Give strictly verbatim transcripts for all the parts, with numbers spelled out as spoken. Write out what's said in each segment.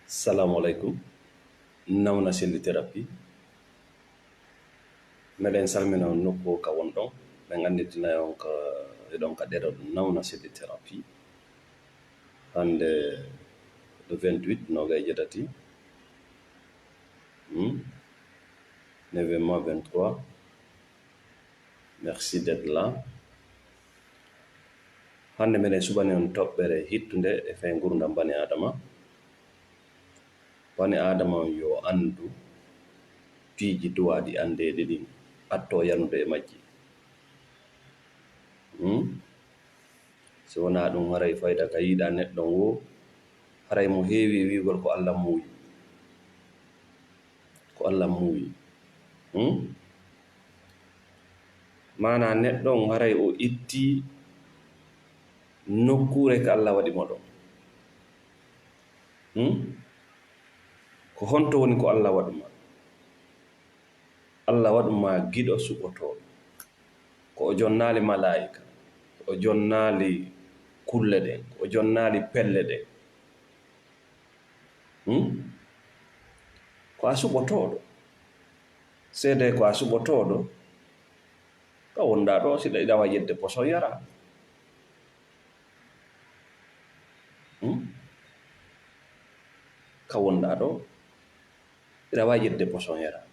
Salamu aleykum. Nawna Selli Thérapie. Meɗen salmina on nokku ka won ɗon. Ɓen annditinayi on ka, e ɗon ka ɗeɗo Nawna Selli Thérapie. Hannde le vingt-huit, noogay e jeetati. Hmm? Neuvième mois vingt-trois. Merci d'être là. Hannde meɗen suɓani on toɓɓere hittunde e fee ngurdam bani Aadama. Bani Aadama on yo anndu piiji duwaaɗi anndeeɗi ɗin, atto yanude e majji. Hmm? Si wonaa ɗum, haray fayda ka yiɗa neɗɗo on woo, haray mo heewi e wi'ugol ko Alla muuyi. Ko Alla muuyi. Hmm? Maanaa neɗɗo on haray o itti nokkuure ka Alla waɗi mo ɗon. Hmm? Ko honto woni ko Alla waɗu ma? Alla waɗu ma giɗo suɓotooɗo. Ko o jonnaali malaa'ika, ko o jonnaali kulle ɗen, ko o jonnaali pelle ɗen. Hmm? Ko a suɓotooɗo. Seedee ko a suɓotooɗo, ka wonɗaa ɗoo, si ɗa-, iɗa waawi ƴettude poson yaraa. Hmm? Ka wonɗaa ɗoo, iɗa waawi ƴettude poson yaraa.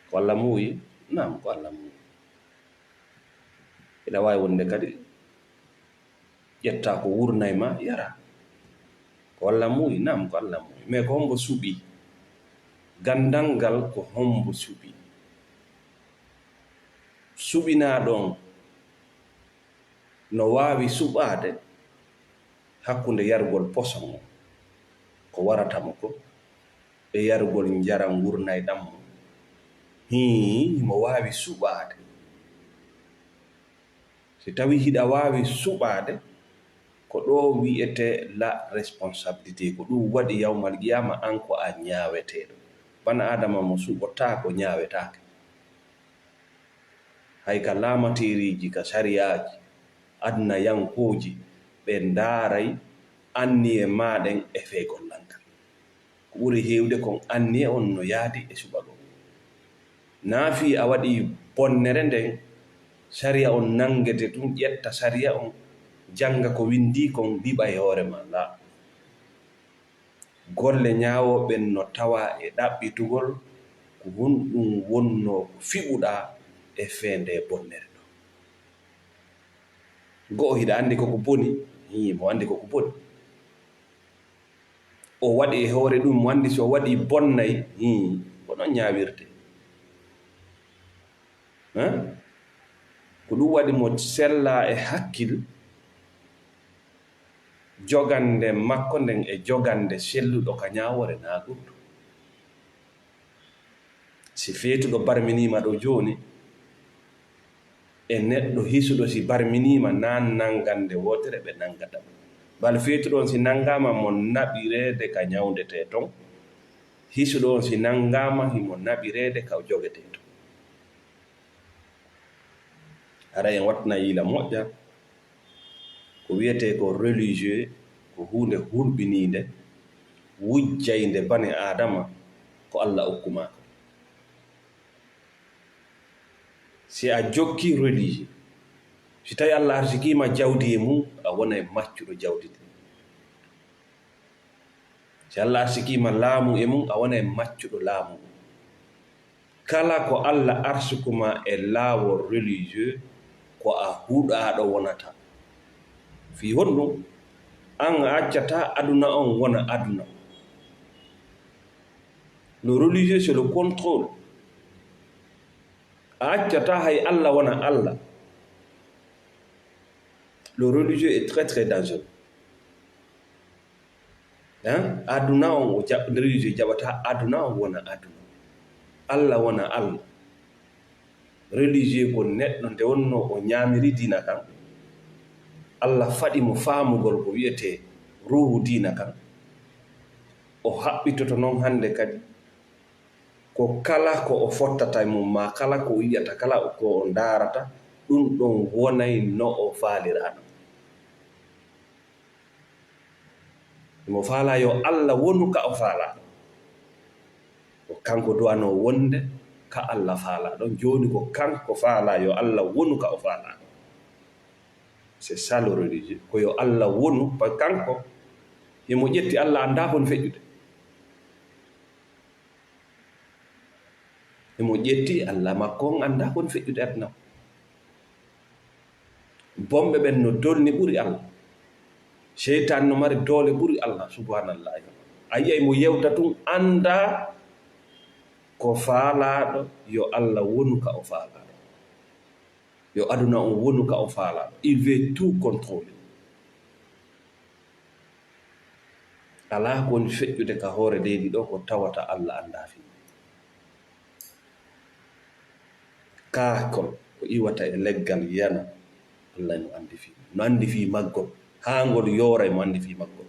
Ko Alla muuyi? Naam, ko Alla muuyi. Ina waawi wonde kadi ƴetta ko wurnay ma, yara. Ko Alla muuyi? Naam, ko Alla muuyi. Mais ko hombo suɓi? Ganndal ngal ko hombo suɓi? Suɓinaaɗo on no waawi suɓaade hakkunde yarugol poson on, ko warata mo ko, e yarugol njaram ngurnayɗam mo? Hii, himo waawi suɓaade. Si tawii hiɗa waawi suɓaade, ko ɗoo wi'etee la responsabilité, ko ɗum waɗi yawmal qiyaama an ko a ñaaweteeɗo. Bana Aadama mo suɓotaako ñaawetaake. Hay ka laamateeriiji, ka sariyaaji adunayankooji, ɓe ndaaray anniye maa ɗen e fee gollal ngal. Ko ɓuri heewde kon anniye on no yaadi e suɓagol. Naa fii a waɗii bonnere nden, sariya on nanngete tun, ƴetta sariya on, jannga ko winndii kon, liɓa e hoore maa. Laa. Golle ñaawooɓe ɓen no tawaa e ɗaɓɓitugol ko honɗum wonnoo ko fiɓuɗaa e fee ndee bonnere ɗoo. Go'o hiɗa anndi ko ko boni? Hii, mo anndi ko ko boni. O waɗi e hoore ɗum, mo anndi si o waɗii bonnay. Hii, ko non ñaawirtee. Hein? Ko ɗum waɗi mo sellaa e hakkil, jogande makko nden e jogande selluɗo ka ñaawoore na goɗɗum. Si feetuɗo barminiima ɗoo jooni, e neɗɗo hisuɗo si barminiima, na nanngande wootere ɓe nanngata. Bal feetuɗo on si nanngaama, mo naɓireede ka ñawndetee ton. Hisuɗo on si nanngaama, himo naɓireede ka jogetee ton. Haray en waɗtana yiila moƴƴa, ko wi'etee ko religieux, ko huunde hulɓiniinde, wujjaynde bani Aadama, ko Alla okku maa ko. Si a jokkii religieux, si tawii Alla arsikii ma jawdi e mum, a wonay maccuɗo jawdi ndin. Si Alla arsikii ma laamu e mum, a wonay maccuɗo laamu ngun. Kala ko Alla arsuku ma e laawol religieux, ko a huɗaaɗo wonata. Fii honɗum? An a accataa aduna on wona aduna. Le religieux, c'est le contrôle. A accataa hay Alla wona Alla. Le religieux est très, très dangereux. Hein? Aduna on o jaɓ-, religieux jaɓataa aduna on wona aduna. Alla wona Alla. Religieux ko neɗɗo nde wonnoo o ñaamiri diina kan. Alla faɗi mo faamugol ko wi'etee ruuhu diina kan. O haɓɓitoto non hannde kadi ko kala ko o fottata e mum, maa kala ko o yi'ata, kala ko o ndaarata, ɗum ɗon wonay no o faaliraano. Himo faalaa yo Alla wonu ka o faalaa. Ko kanko duwanoo wonde ka Alla faalaa ɗon. Jooni ko kanko faalaa yo Alla wonu ka o faalaa ɗon. C'est ça le religieux. Ko yo Alla wonu, pa-, kanko himo ƴetti Alla anndaa ko woni feƴƴude. Himo ƴetti Alla makko on anndaa ko woni feƴƴude aduna on. Bomɓe ɓen no dolni ɓuri Alla. Seytaane no mari doole ɓuri Alla, subhaanallahi. A yi'ay mo yewta tun, anndaa ko faalaaɗo yo Alla wonu ka o faalaaɗo. Yo aduna on wonu ka o faalaaɗo. Il veut tout contrôler. Alaa ko woni feƴƴude ka hoore leydi ɗoo ko tawata Alla anndaa fii. Kaakol ko iwata e leggal yana, Alla no anndi fii, no anndi fii maggol. Haa ngol yoora, himo anndi fii maggol.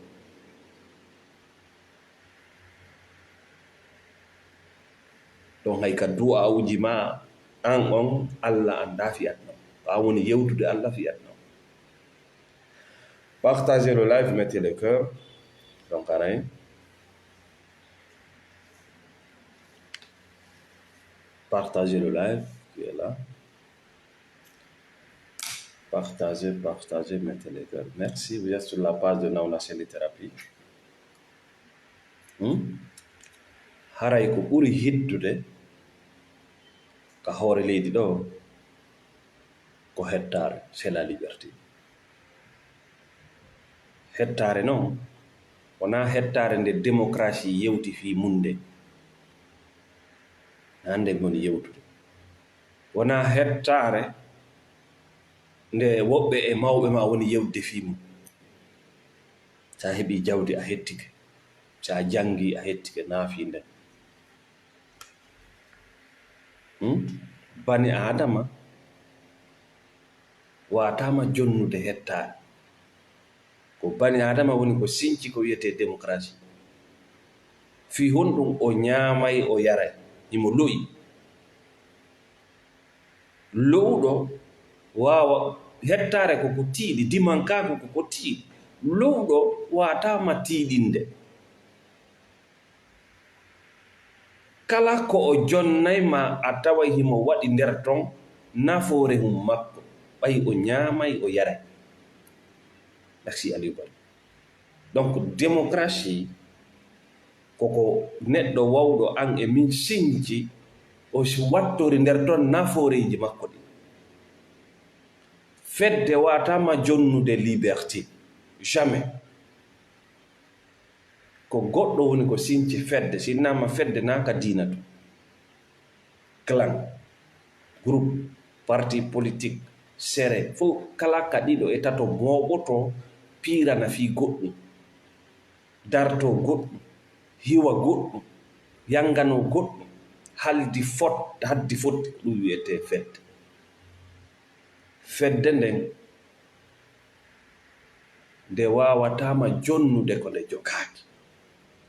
Ɗon hay ka du'aawuji maa an on, Alla anndaa fii aduna on. Ko an woni yewtude Alla fii aduna on. Partagez le live, mettez le cœur. Donc, aray. Partagez le live qui est là. Partagez, partagez, mettez le cœur. Merci, vous êtes sur la page de Nauna Cellule Thérapie. Hmm? Haray ko ɓuri hiddude ka hoore leydi ɗoo ko hettaare, c'est la liberté. Hettaare non, wonaa hettaare nde démocratie yewti fii mun nde. Naa nde woni yewtude. Wonaa hettaare nde woɓɓe e mawɓe maa woni yewtude fii mun. Si a heɓii jawdi, a hettike. Si a janngii, a hettike, naa fii nden. Hmm? Bani Aadama waataama jonnude hettaare. Ko bani Aadama woni ko sinci ko wiyetee démocratie. Fii honɗun o ñaamay, o yaray, himo lo'i. Lo'uɗo waawa, hettaare ko ko tiiɗi, dimankaaku ko ko tiiɗi. Lo'uɗo waataama tiiɗinde. Kala ko o jonnay ma a taway himo waɗi nder ton nafoore hun makko, ɓay o ñaamay, o yaray. Merci, Aliou Bari. Donc, démocratie, ko ko neɗɗo wawɗo an e min sinci, o si wattori nder ton nafooreeji makko ɗin. Fedde waataama jonnude liberté. Jamais. Ko goɗɗo woni ko sinci fedde, sinnaama fedde naa ka diina to. Clan, groupe, parti politique, sere, fof kala ka ɗiɗo e tato mooɓoto, piirana fii goɗɗum, darto goɗɗum, hiwa goɗɗum, yannganoo goɗɗum, haldi fot-, haddi fotti, ko ɗum wiyetee fedde. Fedde nden, nde waawataama jonnude ko nde jogaaki.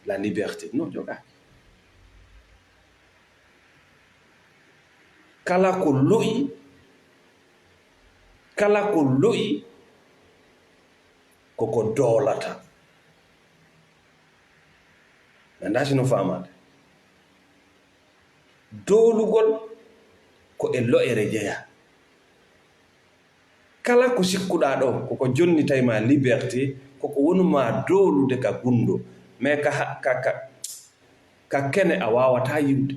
La liberté, no jogaaki. Kala ko lo'i, kala ko lo'i, ko ko doolata. Mi anndaa si no faamaade. Doolugol ko e lo'ere jeyaa. Kala ko sikkuɗaa ɗoo, ko ko jonnitay ma liberté, ko ko wonu ma doolude ka gunndoo. Mais ka ha-, ka, ka, ka kene a waawataa yi'ude.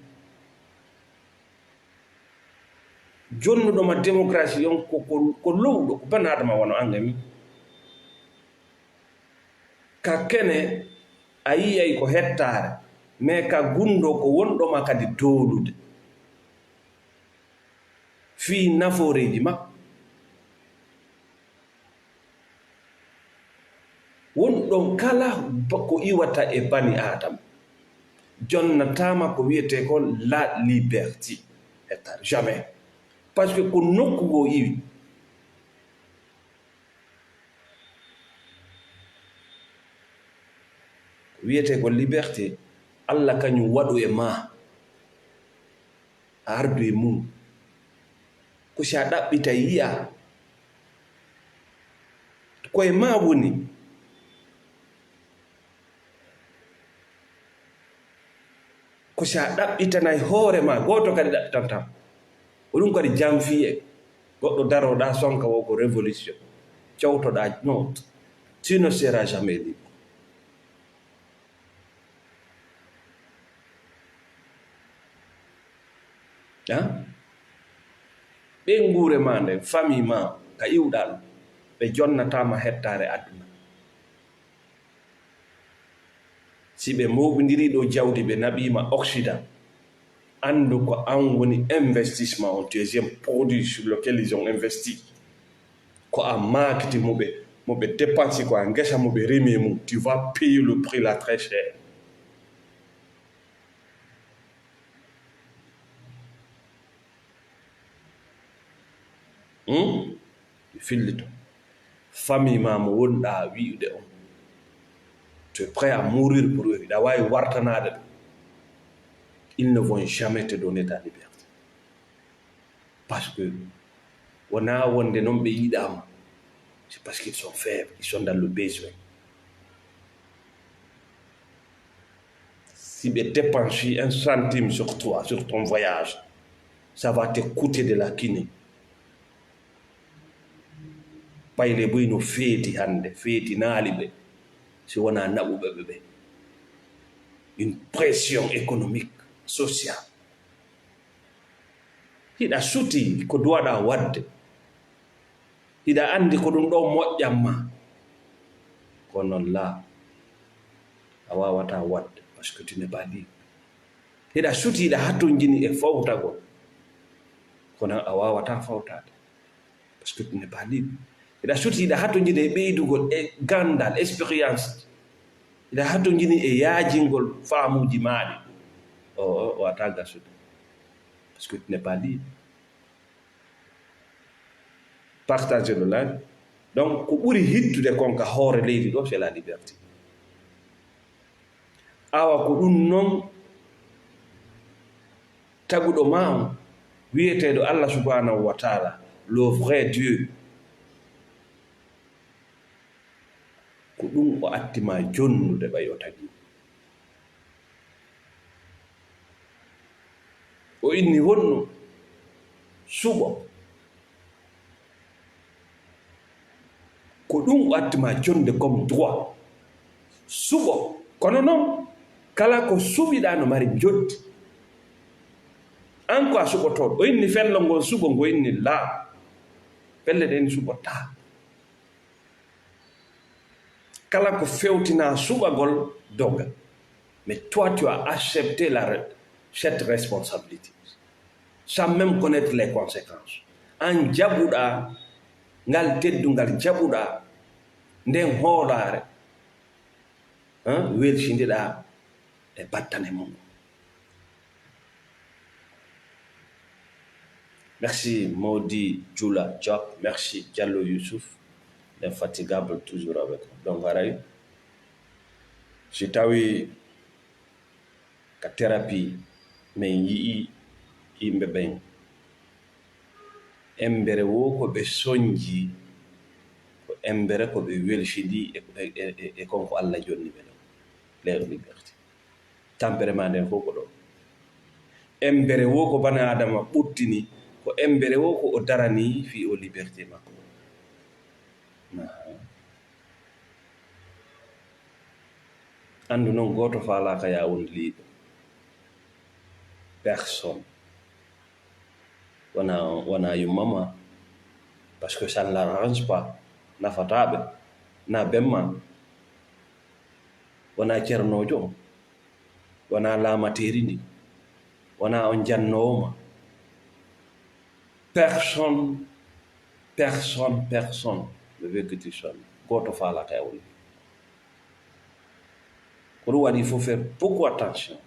Jonnuɗo ma démocratie on ko, ko, ko lo'uɗo, ko bani Aadama wano an e min. Ka kene a yi'ay ko hettaare, mais ka gunndoo ko wonɗo ma kadi doolude fii nafooreeji makko. Won ɗon kala ba-, ko iwata e bani Aadama, jonnataama ko wiyetee kon la liberté. Hettaare, jamais. Parce que ko nokku goo iwi. Ko wiyetee ko liberté, Alla kañum waɗu e maa. A ardu e mum. Ko si a ɗaɓɓitay yi'aa. Ko e maa woni. Ko si a ɗaɓɓitanay hoore ma, gooto kadi ɗaɓɓitanta. Ko ɗum kadi janvier, goɗɗo daroɗa sonka wo ko révolution. Cewtoɗa, non, tu ne seras jamais libre. Hein? Ɓeynguure ma nden, famille ma, ka iwɗa ɗum, ɓe jonnatama hettaare aduna. Si ɓe mooɓindiri ɗo jawdi, ɓe naɓima Occident, anndu ko an woni investissement on, deuxième produit sur lequel ils ont investi. Ko a maakiti mo ɓe, mo ɓe dépensi, ko a ngesa mo ɓe remi e mum, tu vas payer le prix là très cher. Hmm? Mi fillito. Famille ma mo wonɗa wi'ude on, tu es prêt à mourir pour eux, hiɗa wawi wartanade ɓe. Ils ne vont jamais te donner ta liberté. Parce que wona wonde non ɓe yiɗama, c'est parce qu'ils sont faibles, ils sont dans le besoin. Si ɓe dépensi un centime sur toi, sur ton voyage, ça va te coûter de la quinée. Payle buy no feeti hannde, feetinaali ɓe, si wonaa naɓuɓe ɓe ɓe. Une pression économique, sociale. Hiɗa sutii ko duwaɗaa waɗde. Hiɗa anndi ko ɗum ɗo moƴƴan ma. Kono laa, a waawataa waɗde, parce que tu n'es pas libre. Hiɗa sutii, hiɗa hatonjini e fawtagol. Kono a waawataa fawtaade. Parce que tu n'es pas libre. Hiɗa sutii, hiɗa hatonjini e ɓeydugol e ganndal, expérience. Hiɗa hatonjini e yaajingol faamuuji maaɗi. O, o, o wataa gasude. Parce que tu n'es pas libre. Partage le live. Donc, ko ɓuri hittude kon ka hoore leydi ɗo, c'est la liberté. Awa ko ɗum non taguɗo ma on, wiyeteeɗo Allah subhanahu wa taala, le vrai Dieu. Ko ɗum o atti ma jonnude ɓay o tagi. O inni wonno suɓo. Ko ɗum o atti ma jonde comme droit. Suɓo. Kono non, kala ko suɓiɗa no mari njoddi. An ko a suɓotooɗo. O inni fello ngol suɓo, ngo inni laa. Pelle ɗen suɓotaa. Kala ko fewtina suɓagol, doga. Mais toi, tu as accepté la re-, cette responsabilité, sans même connaître les conséquences. An jaɓuɗa ngal teddungal, jaɓuɗa nden hoolaare, hein, welsindiɗa e battane mum. Merci, Modi Jula Job. Merci, Diallo Youssouf, l'infatigable, toujours avec nous. Donc, haray, si tawi ka thérapie, min yi'i yimɓe ɓen, embere wo ko ɓe sonji, ko embere ko ɓe welsidi e, e, e, e kon ko Allah jonni ɓe ɗon. Leur liberté. Tampere ma nden fof ko ɗo. Embere wo ko bana Adama ɓottini, ko embere wo ko o darani fii o liberté makko. Aha. Anndu non gooto faalaaka ya won liiɗo. Personne. Wona, wona yumma ma. Parce que ça ne l'arrange pas. Nafataa ɓe. Na ben ma. Wona cernoojo. Wona laamateeri ndi. Wona on jannoowo ma. Personne, personne, personne ne veut que tu sois. Gooto faalaaka e won. Ko ɗum waɗi, il faut faire beaucoup attention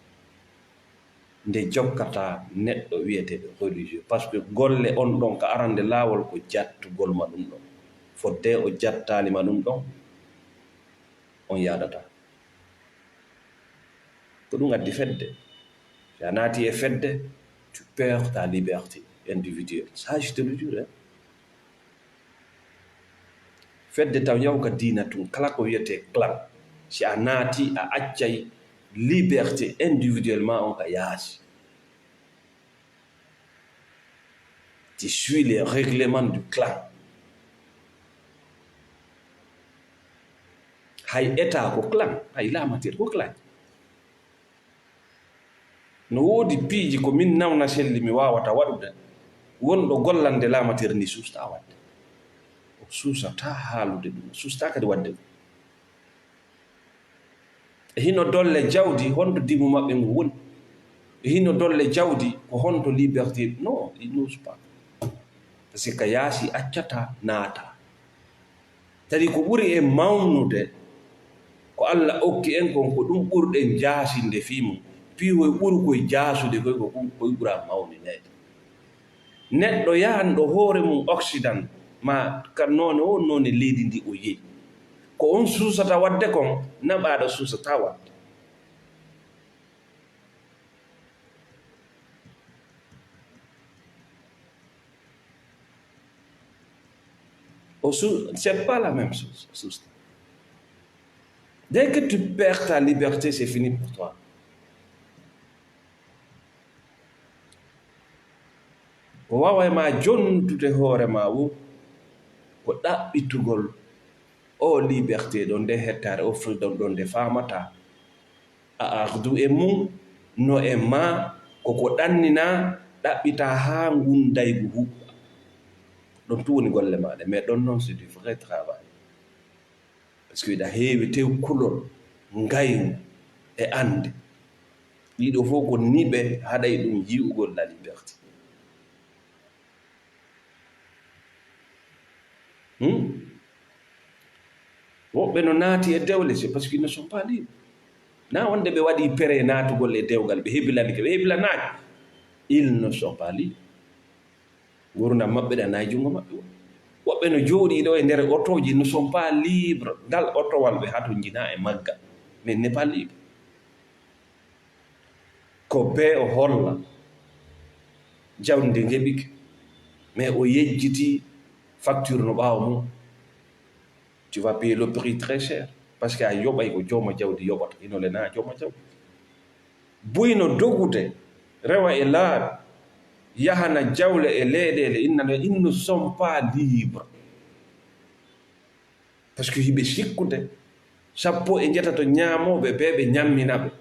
nde jokkata neɗɗo wiyeteeɗo religieux, parce que golle on ɗon ka arande laawol ko jattugol ma ɗum ɗon. Fodde o jattaali ma ɗum ɗon, on yaadataa. Ko ɗum addi fedde. Si a naati e fedde, tu perds ta liberté individuelle. Ça, je te le jure, hein. Fedde taw yaw ka diina tun, kala ko wiyetee clan. Si a naati, a accay liberté individuellement on ka yaasi. Tu suis les règlements du clan. Hay état ko clan, hay laamateeri ko clan. No woodi piiji ko min nawna selli mi waawata waɗude, wonɗo gollande laamateeri ndi suustaa waɗde. O suusataa haalude ɗum, o suustaa kadi waɗde ɗum. E hino dolle jawdi, honto dimu maɓɓe ngu woni? E hino dolle jawdi, ko honto liberté? Non, il n'ose pas. Parce que ka yaasi accata naata. Tadi ko ɓuri en mawnude, ko Alla okki en kon, ko ɗum ɓurɗen jaasinde fii mum. Piihoy ɓurukoy jaasude koy, ko ɗum koy ɓura mawnineede. Neɗɗo yahanɗo hoore mum Occident, ma ka noone o noone leydi ndi o yehi. Ko on suusata waɗde kon, naɓaaɗo suusata waɗde. O su-, c'est pas la même chose, suusta. Dès que tu perds ta liberté, c'est fini pour toi. Ko waaway ma jontude hoore ma woo, ko ɗaɓɓitugol o liberté ɗo, nde hettaare, o freedom ɗo, nde faamataa. A ardu e mum, no e ma, koko ɗanninaa, ɗaɓɓitaa haa ngun daygu huɓɓa. Ɗon tun woni golle maaɗa, mais ɗon non, c'est du vrai travail. Parce que hiɗa heewi tew kulol, ngayngu e annde. Ɗiɗo fof ko niɓe haɗay ɗum yi'ugol la liberté. Hmm? Woɓɓe no naati e dewle, c'est parce qu'ils ne sont pas libres. Na wonde ɓe waɗi pere naatugol e dewgal, ɓe hebilani ke, ɓe hebilanaaki. Ils ne sont pas libres. Nguurndam maɓɓe ɗan na e junngo maɓɓe woni. Woɓɓe no jooɗii ɗo e nder otooji, ne sont pas libres. Ngal otowal ɓe hatonjinaa e maggal, mais n'est pas libre. Ko bee o holla jawdi ndi ngeɓike, mais o yejjiti facture no ɓaawo mum. Tu vas payer le prix très cher. Parce que a yoɓay ko jooma jawdi yoɓata, hino le na jooma jawdi. Buy no dogude, rewa e laabi, yahana jawle e leyɗeele, inna le, ils ne sont pas libres. Parce que hiɓe sikkude, sappo e njetato ñaamooɓe ɓe ɓe ñammina ɓe.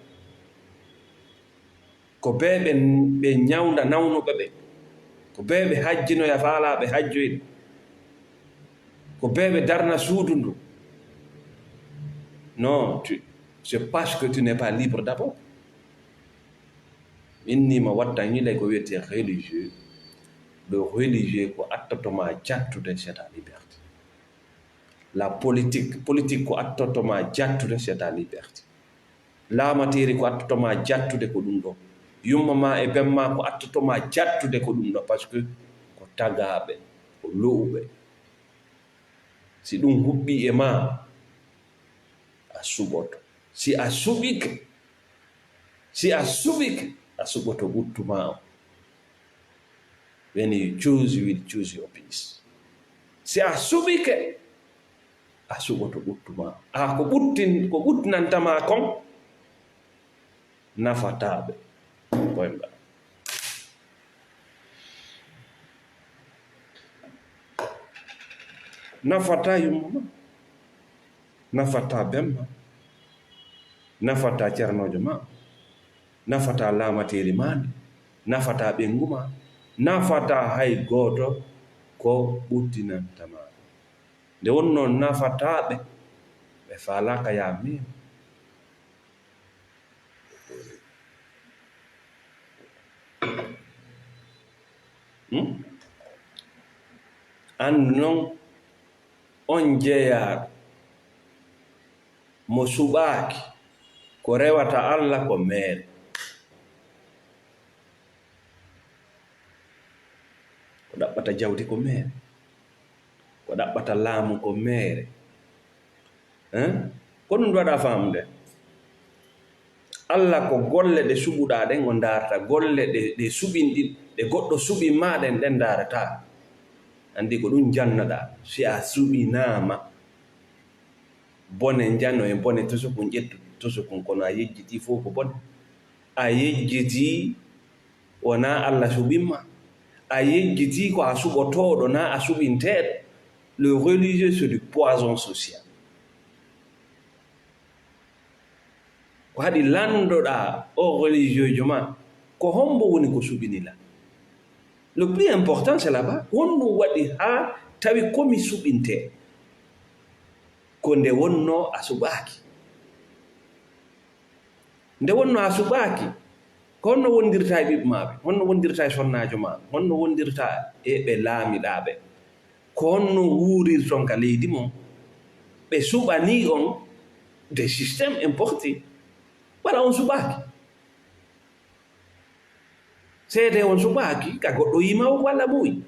Ko ɓe ɓe, ɓe ñawnda nawnuɓe ɓe. Ko ɓe ɓe hajjinoya faalaaɓe hajjoyde. Ko ɓe ɓe darna suudu ndu. Non, tu, c'est parce que tu n'es pas libre d'abord. Min ni ma watta ñilay ko wiyetee religieux. Le religieux ko attoto ma jattude, c'est ta liberté. La politique, politique ko attoto ma jattude, c'est ta liberté. Laamateeri ko attoto ma jattude, ko ɗum ɗo. Yumma ma e ben ma ko attoto ma jattude, ko ɗum ɗo, parce que ko tagaaɓe, ko lo'uɓe. Si ɗum huɓɓii e ma, a suɓoto. Si a suɓike, si a suɓike, a suɓoto ɓuttu ma o. When you choose, you will choose your peace. Si a suɓike, a suɓoto ɓuttu ma. A ko ɓuttin-, ko ɓuttinanta ma kon nafataa ɓe. Koy mbaɗa. Nafataa yumma ma. Nafataa ben ma. Nafataa cernoojo ma. Nafataa laamateeri ma ndi. Nafataa ɓeyngu ma. Nafataa hay gooto ko ɓuttinanta ma. Nde wonnoo nafataa ɓe, ɓe faalaaka yaa miin. Hmm? Anndu non on jeyaaɗo mo suɓaaki ko rewata Alla ko meere. Ko ɗaɓɓata jawdi ko meere. Ko ɗaɓɓata laamu ko meere. Hein? Ko ɗum waɗa faamude. Alla ko golle ɗe suɓuɗaa ɗen o ndaarta, golle ɗe, ɗe suɓin ɗin, ɗe goɗɗo suɓin ma ɗen, ɗen ndaarataa. Anndi ko ɗum jannaɗaa. Si a suɓinaama, Bone njano e bone tosukun, ƴettu tosukun, kono a yejjitii fof ko bone. A yejjitii wonaa Alla suɓimma. A yejjitii ko a suɓotooɗo, naa a suɓinteeɗo. Le religieux, c'est du poison social. Ko haɗi landoɗaa o religieujo ma, ko hombo woni ko suɓini la? Le plus important, c'est là-bas. Honɗum waɗi haa tawi ko mi suɓintee? Ko nde wonnoo a suɓaaki. Nde wonnoo a suɓaaki, ko honno wondirta e ɓiɓɓe maaɓe? Honno wondirta e sonnaajo maaɓe? Honno wondirta e ɓe laamiɗaaɓe? Ko honno wuurirton ka leydi mon? Ɓe suɓanii on des systèmes importés. Wala on suɓaaki. Seede on suɓaaki ka goɗɗo yima o ko Alla muuyi.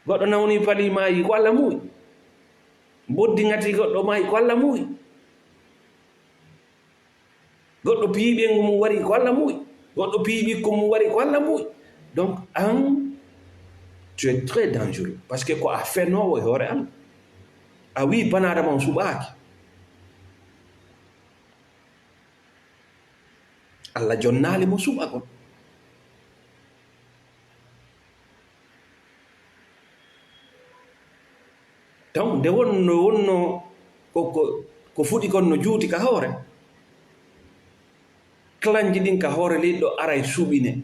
Goɗɗo nawni pali maayi ko Alla muuyi. Boddi ŋati goɗɗo maayi ko Alla muuyi. Goɗɗo piyi ɓeyngu mum wari ko Alla muuyi. Goɗɗo piyi ɓikkon mum wari ko Alla muuyi. Donc, an, tu es très dangereux. Parce que ko a fenoowo e hoore Alla. A wii banaadama on suɓaaki. Alla jonnaali mo suɓagol. Donc, nde wonno, wonno ko, ko, ko fuɗi kon no juuti ka hoore. Kalanji ɗin ka hoore leydi ɗo aray suɓine.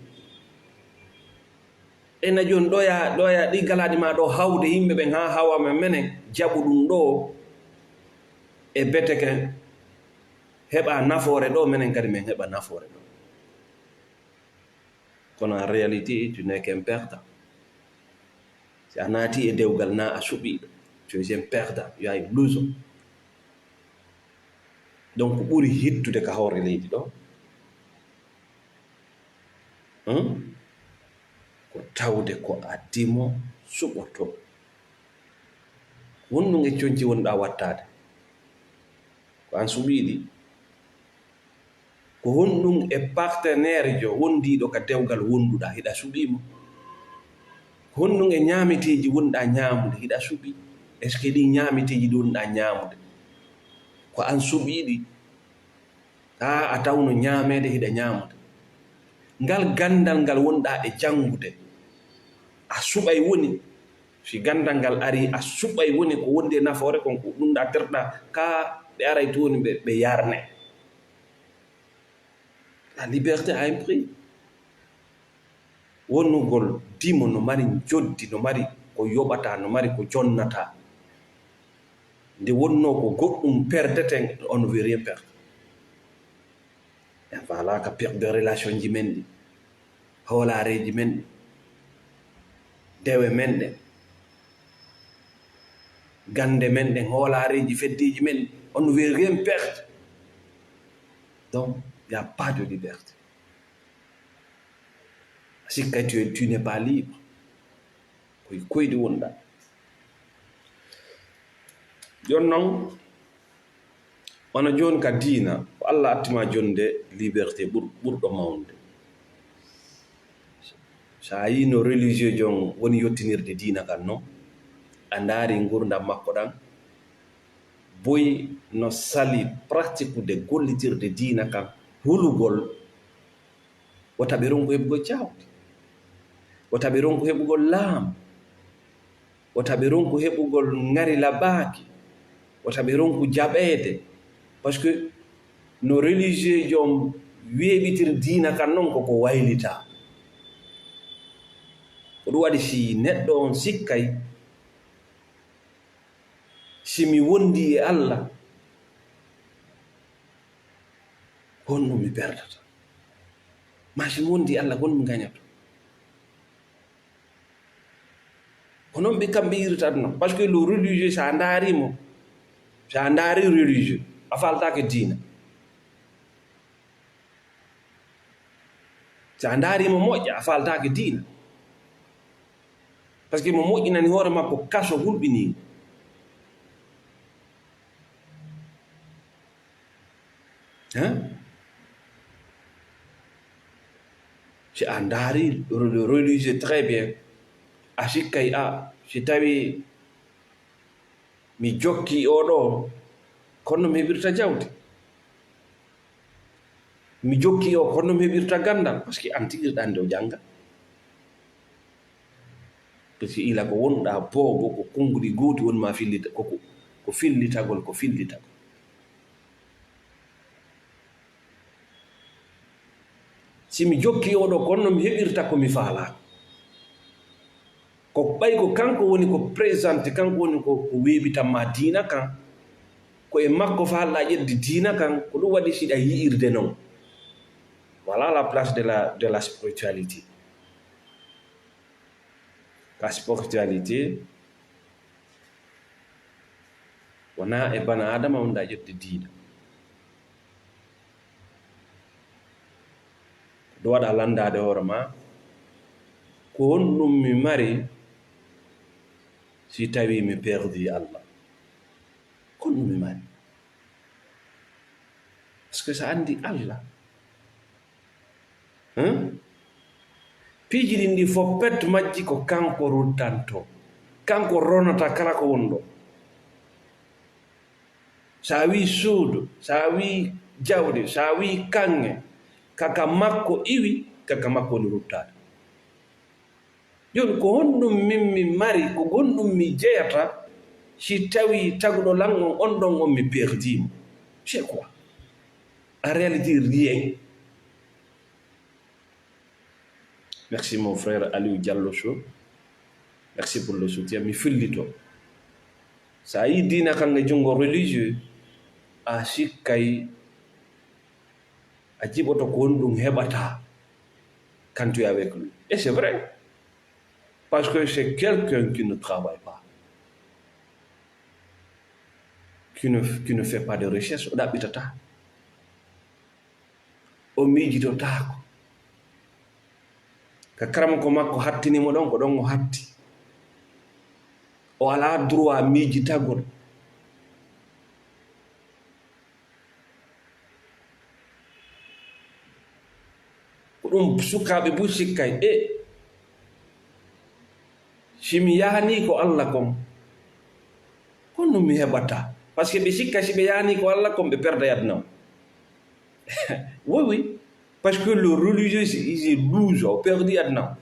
Ena jooni ɗoya, ɗoya ɗi galaaɗi ma ɗo hawde yimɓe ɓen haa hawa men menen jaɓu ɗum ɗo e beteke heɓa nafoore ɗo, menen kadi men heɓa nafoore ɗo. Kono en réalité, tu n'es qu'un perdant. Si a naati e dewgal na a suɓiiɗo, tu es un perdant, you are a loser. Donc, ko ɓuri hittude ka hoore leydi ɗo, hmm? Ko tawde ko a dimo suɓoto. Honɗum e conci wonɗa wattaade? Ko an suɓiiɗi? Ko honɗum e partenaire jo wondiiɗo ka dewgal wonduɗa, hiɗa suɓii mo? Ko honɗum e ñaameteeji wonɗa ñaamude, hiɗa suɓii? Est-ce que ɗin ñaameteeji ɗi wonɗa ñaamude, ko an suɓiiɗi? Haa a tawno ñaameede hiɗa ñaamude. Ngal ganndal ngal wonɗa e janngude, a suɓay woni, si ganndal ngal arii, a suɓay woni ko wondi e nafoore kon, ko ɗum ɗa terɗa, kaa ɓe aray toon ɓe, ɓe yarne. La liberté a un prix. Wonnugol dimo no mari njoddi, no mari ko yoɓata, no mari ko jonnata. Nde wonnoo ko goɗɗum perdeten, on ne veut rien perdre. En faalaaka perde relationji men ɗi, hoolaareeji men ɗi, dewe men ɗe, gannde men ɗen, hoolaareeji feddeeji men ɗi, on ne veut rien perdre. Donc, il n'y a pas de liberté. Sikkay tu, tu n'es pas libre. Koy koyɗi wonɗa. Jooni non, wano jooni ka diina, ko Alla atti ma jonde liberté ɓur-, ɓurɗo mawnde. So a yii no religieux jon woni yottinirde diina kan non, a ndaari ngurdam makko ɗan, boy no sali pratique de gollitirde diina kan, hulugol, wota ɓe ronku heɓugol jawdi, wota ɓe ronku heɓugol laamu, wota ɓe ronku heɓugol ŋari labaaki, wota ɓe ronku jaɓeede. Parce que no religieux jo on weeɓitir diina kan non, koko waylita. Ko ɗum waɗi si neɗɗo on sikkay, si mi wondi e Alla, honno mi perdata? Ma si mi wondi e Alla, honno mi gañata? Ko non ɓe kamɓe yirata ɗum non. Parce que le religieux, so a ndaari mo, so a ndaari religieux, a faaltaake diina. So a ndaari mo moƴƴa, a faaltaake diina. Parce que mo moƴƴinani hoore makko kaso hulɓinii. Hein? Si a ndaari religieux très bien, a sikkay, a, si tawi mi jokki o ɗo, kono mi heɓirta jawdi. Mi jokki o, kono mi heɓirta ganndal, parce que an tigi ɗan ɗo jannga. Parce que ila ko wonɗa boobo, ko konnguɗi gooti woni ma fillita, ko, ko, ko fillitagol, ko fillitagol. Si mi jokki oɗo, kono mi heɓirta ko mi faalaa. Ko ɓay ko kanko woni ko présenté, kanko woni ko, ko weeɓitan ma diina kan. Ko e makko faalɗa ƴetde diina kan, ko ɗum waɗi siɗa yi'irde non. Voilà la place de la, de la spiritualité. Ka spiritualité, wonaa e bana Adama wonɗa ƴetde diina. Ɗum waɗa lanndaade hoore ma, ko honɗum mi mari si tawi mi perdi Allah? Ko honɗum mi mari? Parce que so anndi Allah, Hein? Piiji ɗin ɗi fof pet majji ko kanko ruttanto. Kanko ronata kala ko woni ɗo. Sa wi suudu, sa wi jawdi, sa wi kaŋŋe, kaka makko iwi, kaka makko woni ruttaade. Jooni ko honɗum min mi mari, ko honɗum mi jeyata, si tawi taguɗo lan on, on ɗon on mi perdimo? C'est quoi? En réalité, rien. Merci mon frère Aliou Diallo Show. Merci pour le soutien. Mi fillito. Sa yi diina kan e junngo religieux, a sikkay a jiɓoto ko honɗum heɓata quand tu es avec lui. Et c'est vrai. Parce que c'est quelqu'un qui ne travaille pas. Qui ne, qui ne fait pas de recherche, o ɗaɓɓitata. O miijitotaako. Ka karamoko makko hattini mo ɗon, ko ɗon o hatti. O alaa droit miijitagol. Ko ɗum sukaaɓe buy sikkay, e si mi yahanii ko Alla kon, kon ɗum mi heɓata. Parce que ɓe sikka si ɓe yahanii ko Alla kon, ɓe perda aduna o. Oui, oui. Parce que le religieux, il est douze, o perdi aduna o.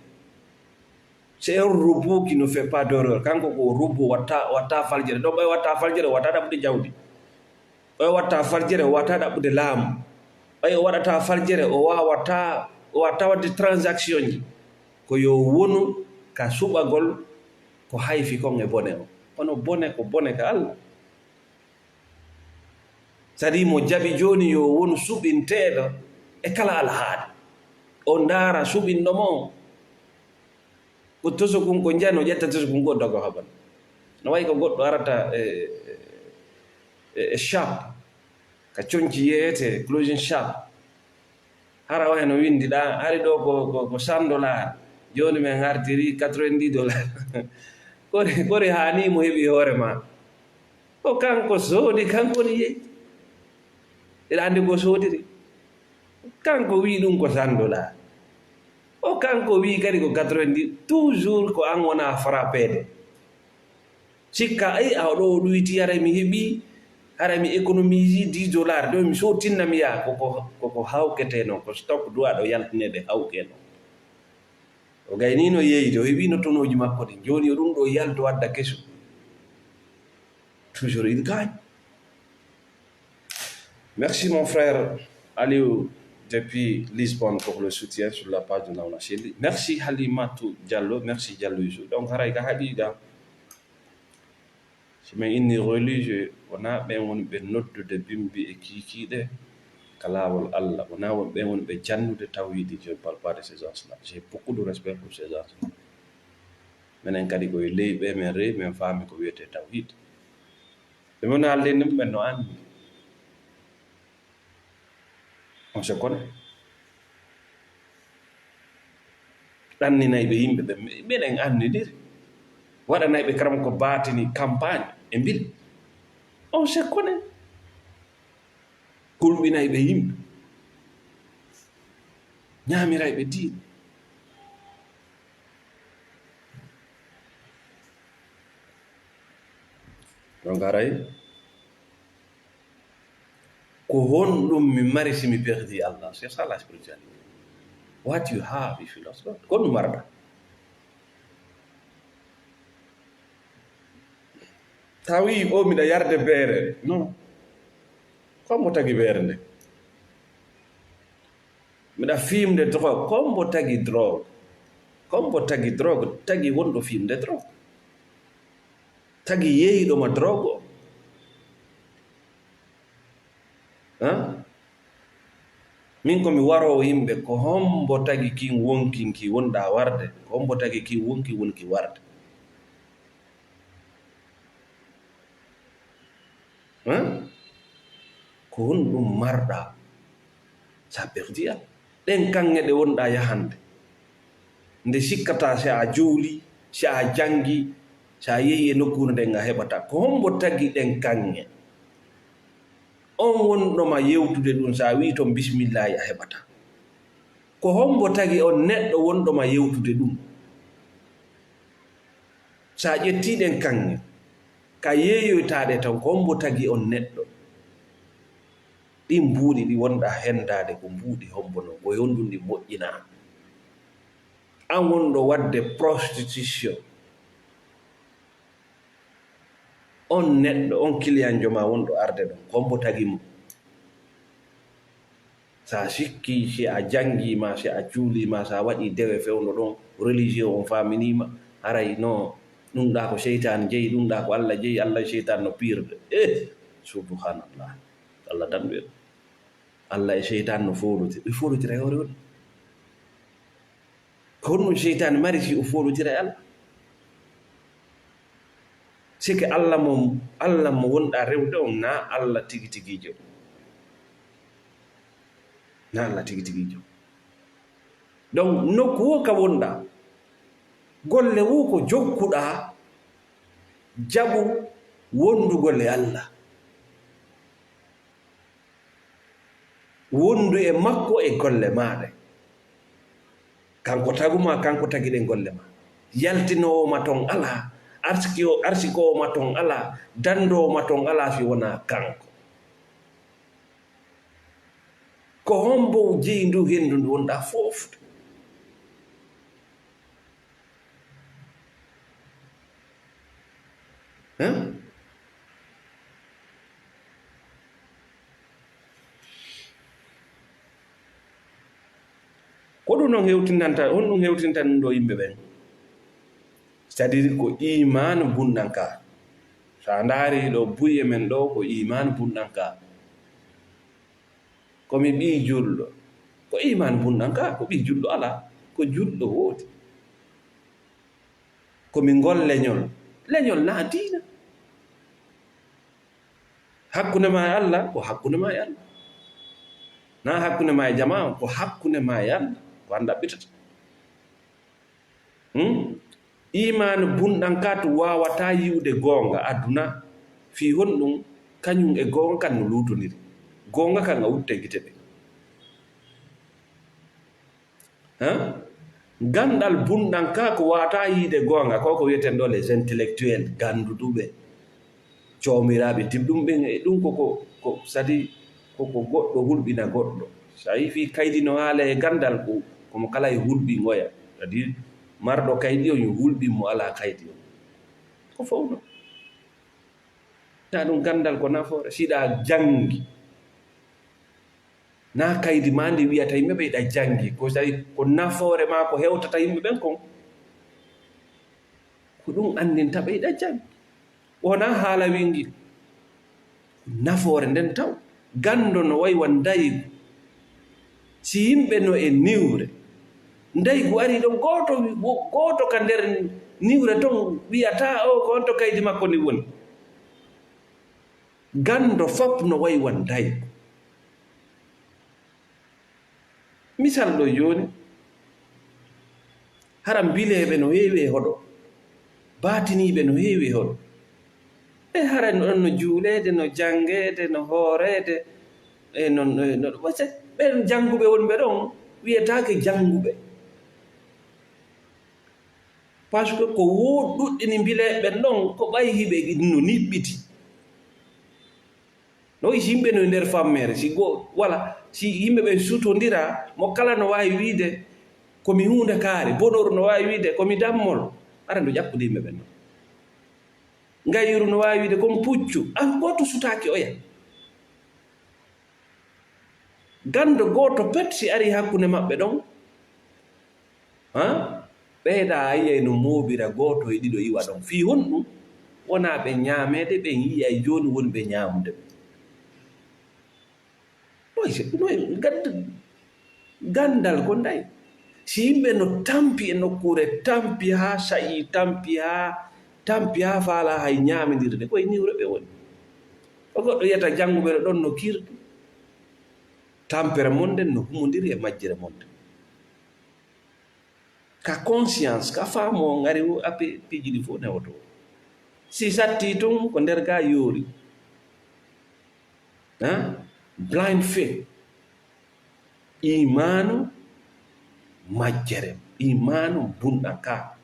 C'est un robot qui ne fait pas d'erreur. Kanko ko robot, watta, watta faljere. Ɗo ɓay watta faljere, watta ɗaɓɓude jawdi. Ɓay watta faljere, o watta ɗaɓɓude laamu. Ɓay o waɗata faljere, o wawata, o watta waɗde transaction ji. Ko yo wonu ka suɓagol ko hayfi kon e bone o. Kono bone ko bone ka Alla. Sadi mo jaɓi jooni yo wonu suɓinteeɗo e kala alhaali. O ndaara suɓinɗo mo. Ko tosokun ko njano, ƴetta tosokun ko dogo haɓan. No wayi ko goɗɗo arata e, e, e shop, ka conci yeyete, closing shop. Hara o heno windi ɗa, hari ɗo ko, ko, ko cent dollars. Jooni men hartiri quatre-vingt-dix dollars. Kori, kori haani mo heɓi hoore ma. Ko kanko soodi, kanko ni yeyi. Eɗa anndi ko soodiri? Kanko wi ɗum ko cent dollars. O kanko wi kadi ko quatre-vingt-dix, toujours ko an wona frappede. Sikka, ay, awa ɗo o ɗoyti, haray mi heɓi, haray mi économise dix dollars, ɗo mi sottinna mi yaha. Koko, koko hawkete noon, ko stock duwa ɗo yaltinede hawke noon. O gaynino yeyde, o heɓino tonooji makko ɗin. Jooni o ɗum ɗo yalto adda keso. Toujours il gagne. Merci mon frère Aliou depuis Lisbonne pour le soutien sur la page de Nawna Shelly. Merci Halimatu Diallo, merci Diallo Yusuf. Donc haray ka haqiqa, si min inni religieux, wonaa ɓen woni ɓe noddude bimbi e kiikiiɗe ka laawol Allah, wonaa won ɓen woni ɓe jannude tawhiidi. Je ne parle pas de ces gens-là. J'ai beaucoup de respect pour ces gens-là. Menen kadi ko e ley ɓe men rewi, men faami ko wiyetee tawhiid. Ɓe men haalde ɗum, ɓen no anndi. On se connaît. Ɗanninay ɓe yimɓe ɓe, minen anndidiri. Waɗanay ɓe karam ko baatini campagne e mbili. On se connaît. Kulɓinay ɓe yimɓe. Ñaamiray ɓe diine. Donc, haray, ko honɗum mi mari si mi perdii Allah? C'est ça la spiritualité. What you have if you lost God? Ko honɗum marɗa? Tawi o miɗa yarde beere. Non. Ko hombo tagi beere nde? Miɗa fiimde drogue. Ko hombo tagi drogue? Ko hombo tagi drogue? Tagi wonɗo fiimde drogue. Tagi yeeyɗo ma drogue o. Hã? Min ko mi waroowo yimɓe, ko hombo tagi kin wonkin ki wonɗaa warde? Ko hombo tagi kin wonkin wonki warde? Hã? Ko honɗum marɗaa sa perdii Allah? Ɗen kaŋŋe ɗe wonɗaa yahande, nde sikkataa si a juuli, si a janngi, si a yehi e nokkuure nden a heɓataa. Ko hombo tagi ɗen kaŋŋe? On wonɗo ma yewtude ɗum, sa wi'i ton bismillaahi a heɓataa. Ko hombo tagi on neɗɗo wonɗo ma yewtude ɗum? Sa ƴettii ɗen kaŋŋe, ka yeeyoytaaɗe tan, ko hombo tagi on neɗɗo? Ɗin buuɗi ɗi wonɗaa hendaade, ko mbuuɗi hombo non? Ko e honɗum ɗi moƴƴinaa? An wonɗo waɗde prostitution, on neɗɗo, on kiliyanjo ma wonɗo arde ɗon, ko hombo tagi mo? Sa sikki, si a janngi ma, si a juuli ma, sa waɗi dewe fewndo ɗon, religieux on faaminii ma, haray no, ɗum ɗa ko seytaane jeyi, ɗum ɗa ko Allah jeyi, Allah e seytaane no piirde. Eh, subhanallah. Allah dandu en. Allah e seytaane no foolotiri, ɓe foolotira e hoore woni. Ko honɗum seytaane mari si o foolotira e Allah? C'est que Allah mo, Allah mo wonɗaa rewde on, na Allah tigi tigiijo. Na Allah tigi tigiijo. Donc, nokku wo ka wonɗaa, golle wo ko jokkuɗaa, jaɓu wondugol e Allah. Wondu e makko e golle maaɗa. Kanko tagu ma, kanko tagi ɗen golle ma. Yaltinoowo ma ton alaa, arsiki-, arsikoowo ma ton alaa, dandoowo ma ton alaa si wonaa kanko. Ko hombo jeyi ndu hendu ndu wonɗaa foofde? Hein? Ko ɗum non hewtintanta, honɗum hewtinta ɗum ɗo yimɓe ɓen? C'est-à-dire ko iman bunɗan ka. Sa ndaari ɗo buye men ɗo, ko iman bunɗan ka. Ko mi ɓii julɗo. Ko iman bunɗan ka, ko ɓii julɗo alaa. Ko julɗo woodi. Ko mi ngol leñol. Leñol na diina. Hakkunde ma e Allah, ko hakkunde ma e Allah. Na hakkunde ma e jamaa, ko hakkunde ma e Allah. Ko an ɗaɓɓitata. Hmm? Iman bunɗan ka to waawataa yi'ude goonga aduna. Fii honɗum? Kañum e goonga kan no luutondiri. Goonga kan a utte gite ɗe. Hein? Ganndal bunɗan ka ko waawataa yi'ude goonga, ko ko wi'eten ɗo les intellectuels, gannduɗuɓe. Joomiraaɓe diɗɗum ɓen, e ɗum ko, ko, ko, c'est-à-dire ko, ko goɗɗo hulɓina goɗɗo. So a yii fii kaydi no haala e ganndal, ko, ko mo kala e hulɓingoya. C'est-à-dire marɗo kaydi on yo hulɓin mo alaa kaydi on. Ko fow non. Taa ɗum ganndal ko nafoore. Si ɗa janngi, na kaydi ma ndi wi'ata yimɓe ɓe iɗa janngi. Ko tawi ko nafoore ma ko hewtata yimɓe ɓen kon. Ko ɗum anndinta ɓe iɗa janngi. Wonaa haala wingi. Nafoore nden taw. Ganndo no wayi wan ndaygu. Si yimɓe no e niwre, ndaygu ari ɗon gooto, wi-, wo-, gooto ka nder niwre ton wi'ata o ko on to kaydi makko ndi woni. Ganndo fop no wayi wan ndaygu. Misal ɗo jooni, hara mbileeɓe no heewi e hoɗo, baatiniiɓe no heewi e hoɗo. E hara no ɗon no juuleede, no janngeede, no hooreede, e non, e no, ɓen jannguɓe wonɓe ɗon wiyetaake jannguɓe. Parce que ko wo-, ɗuɗɗini mbileeɓe ɓen ɗon, ko ɓay hiɓe no niɓɓiti. No wayi si yimɓe no e nder fammeere, si go-, wala, si yimɓe ɓen sutondira, mo kala no waawi wiide, "Ko mi huunde kaare," bonooru no waawi wiide, "Ko mi dammol." Ara ndu ƴakkude yimɓe ɓen non. Ngayru no waawi wiide, "Ko mi puccu." An gooto sutaaki oya. Ganndo gooto pet si arii hakkunde maɓɓe ɗon, ha? Ɓeyda a yi'ay no moobira gooto e ɗiɗo iwa ɗon. Fii honɗum? Wonaa ɓe ñaameede, ɓen yi'ay jooni woni ɓe ñaamude ɓe. Noy se-, noy gand-, ganndal ko nday. Si yimɓe no tampi e nokkuure, tampi haa sa'i, tampi haa, tampi haa faalaa hay ñaamindirde, ko e niwre ɓe woni. Ko goɗɗo yiyata jannguɓe no ɗon no kirdi. Tampere mon nden no humondiri e majjere mon nden. Ka conscience, ka faamu on ari wo ape piiji ɗi fof newoto. Si satti tun ko nder ga yoori. Ha? Blind faith. Imaanu majjere, imaanu bunɗan ka.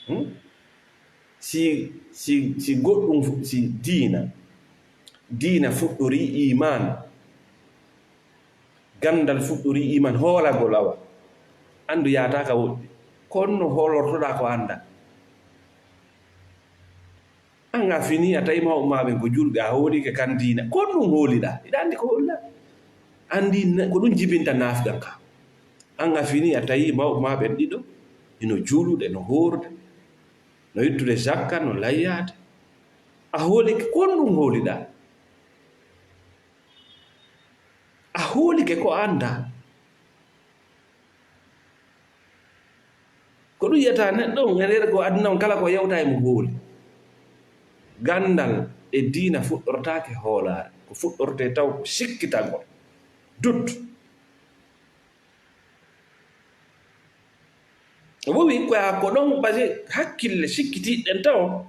Hmm? Si, si, si goɗɗum fu-, si diina, diina fuɗɗori imaanu, ganndal fuɗɗori imaanu, hoolagol awa, anndu yaata ka woɗɗi. Kono no hoolortoɗaa ko anndaa. An a fini a tawi mawɓe maa ɓen ko julɓe, a hoolike kan diina. Ko ɗum hooliɗaa? Hiɗa anndi ko hooliɗaa? Anndi na-, ko ɗum jibinta naafiqan ka. An a fini a tawi mawɓe maa ɓen ɗiɗo, hino juulude, no hoorde, no ittude zakka, no layyaade. A hoolike, ko ɗum hooliɗaa? A hoolike ko anndaa. Ko ɗum yiyata neɗɗo on e nder ko aduna on kala ko yewta e mo hooli. Ganndal e diina fuɗɗortaake hoolaare. Ko fuɗɗortee taw ko sikkitagol. Doute. O wi ko a ko ɗon, parce que hakkille sikkitiiɗen taw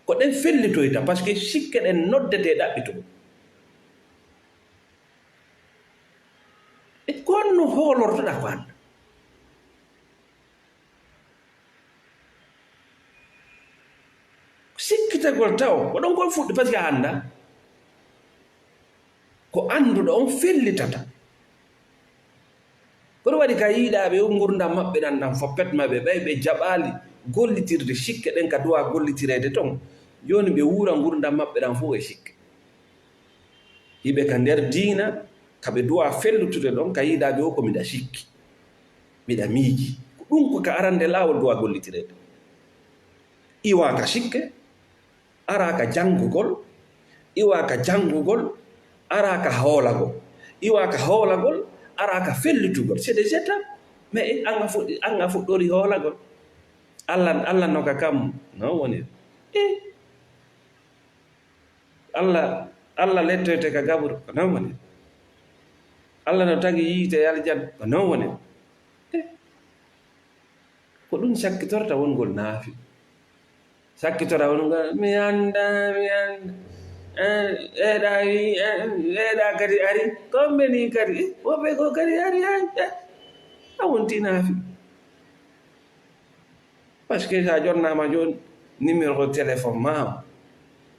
ko ɗen fellitoyta, parce que sikke ɗen noddetee ɗaɓɓitugol. E ko honno hoolortoɗaa ko anndaa? Sikkitagol taw, ko ɗon kon fuɗɗi, parce que a anndaa. Ko annduɗo on fellitata. Ko ɗum waɗi ka yiiɗaaɓe o ngurndan maɓɓe ɗan, ɗan foppet maɓɓe, ɓay ɓe jaɓaali gollitirde sikke ɗen ka duwa gollitireede ton, jooni ɓe wuura ngurndan maɓɓe ɗan fof e sikke. Hiɓe ka nder diina, ka ɓe duwa fellutude ɗon, ka yiiɗaaɓe o ko miɗa sikki, miɗa miiji. Ko ɗum ko ka arande laawol duwa gollitireede. Iwa ka sikke, ara ka janngugol, iwa ka janngugol, ara ka hoolagol, iwa ka hoolagol, ara ka fellitugol. C'est des étapes. Mais an a fuɗɗi-, an a fuɗɗori hoolagol. Allah, Allah no ka kam, no woni. Eh. Allah, Allah lettoyte ka gaburu, ko non woni. Allah no tagi yiite e aljanna, ko non woni. Eh. Ko ɗum sakkitorta wongol naafi. Sakkitora wongol, mi annda, mi annda. Eh, eeɗa wi, eh, eeɗa kadi ari, kombe ni kadi, eh, woɓɓe ko kadi ari, ay, eh, a wonti naafi. Parce que sa jonnaama jooni numéro téléphone ma o,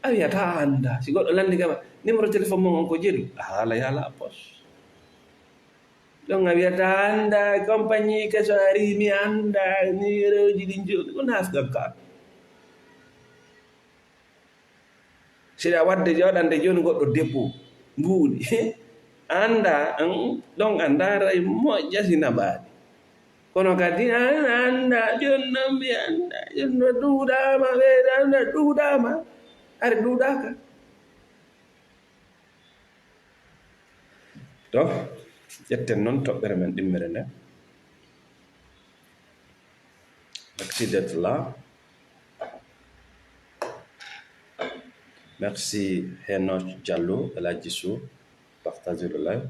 a wiyata a annda. Si goɗɗo lanndi kama, numéro téléphone mon on ko jeɗu? A haala yaala a poche. Ɗon a wiyata a annda, compagnie keso ari, mi annda, numéroji ɗin jooni, ko naafgal ka. Siɗa waɗde jooɗande jooni goɗɗo debbo mbuuɗi. Annda, an, ɗon a ndaaray moƴƴa si naɓaani. Kono kadi an annda, jooni noon mi annda, jooni no ɗuuɗaama, ɓeyda no ɗuuɗaama, hari ɗuuɗaaka. To, ƴetten noon toɓɓere men ɗimmere nden. Merci d'être là. Merci Henoch Diallo, El Hadji Sow. Partagez le live.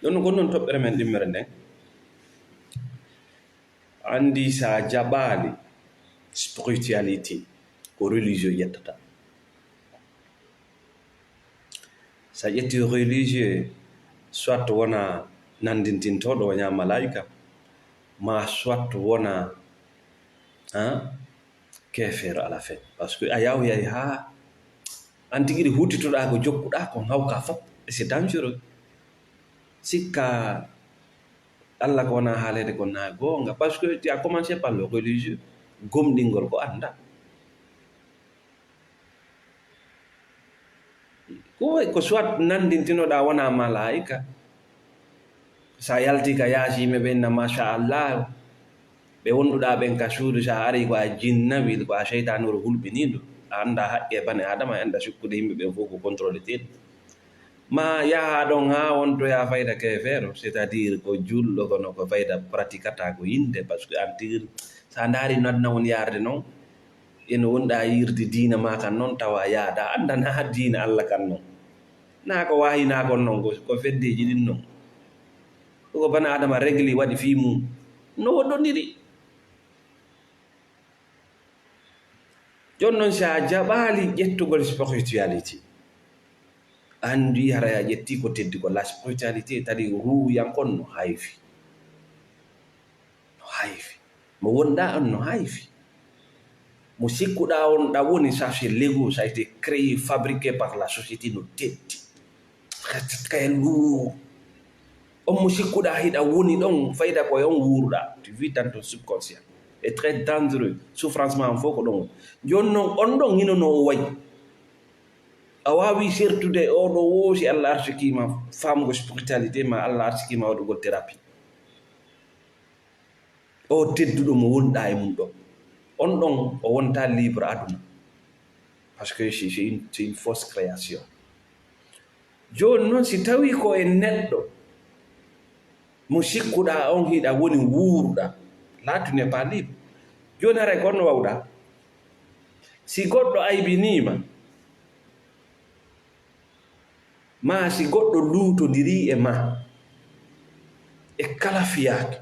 Ɗon ko non toɓɓere men ɗimmere nden. Anndi sa jaɓaali spiritualité, ko religieux ƴettata. Sa ƴetti religieux, soit wona nanndintintooɗo, wona malaika, Ma soit wona, hein, keefeero à la fin. Parce que a yaw yahi haa an tigi ɗi huutitoɗaa ko jokkuɗaa kon hawka fop, et c'est dangereux. Sikka Allah ko wona haalede ko na goonga, parce que tu as commencé par le religieux, gomɗingol ko annda. Ko, ko soit nanndintinoɗaa wona malaa'ika, so a yalti ka yaasi yimɓe ɓe inna machallah, ɓe wonduɗaa ɓen ka suudu, so a ari ko a jinna, wil ko a seytaane wuro hulɓiniiɗo, a annda haqqe bane Adama, a annda sikkude yimɓe ɓen fof ko contrôle teeɗi. Ma yaha ɗon haa wontoya fayda keefeero, c'est-à-dire ko julɗo kono ko fayda pratikata ko yinde, parce que an tigi so a ndaari no aduna woni yaarde non, ene wonɗa yiirde diina ma kan non tawa yaada, annda na diina Allah kan non. Na ko waahina kon non, ko, ko feddeji ɗin non. Ko bana Adama regli waɗi fii mum. No woɗɗondiri. Jooni non, si a jaɓaali ƴettugol spiritualité, anndi haray a ƴetti ko teddi ko la spiritualité, tadi ruuhuyankon no hayfi. No hayfi. Mo wonɗa on no hayfi. Mo sikkuɗa on ɗa woni, ça c'est l'ego, ça a été créé, fabriqué par la société, no teddi. Très, très lourd. On mo sikkuɗa hiɗa woni ɗon, fayda ko e on wuuruɗa. Tu vis dans ton subconscient. C'est très dangereux. Souffrance ma on fof ko ɗon. Jooni non, on ɗon hino no o wayi. A waawi sertude o ɗo woosi Allah arsikima faamugo spiritualité ma, Allah arsikima waɗugol thérapie. O tedduɗo mo wonɗa e mum ɗo, on ɗon o wonta libre aduna. Parce que c'est, c'est une, c'est une fausse création. Jooni non, si tawi ko e neɗɗo mo sikkuɗa on hiɗa woni wuuruɗa, là tu n'es pas libre. Jooni haray ko honno wawɗa? Si goɗɗo aybinima, maa si goɗɗo luutondirii e maa e kala fiyaake,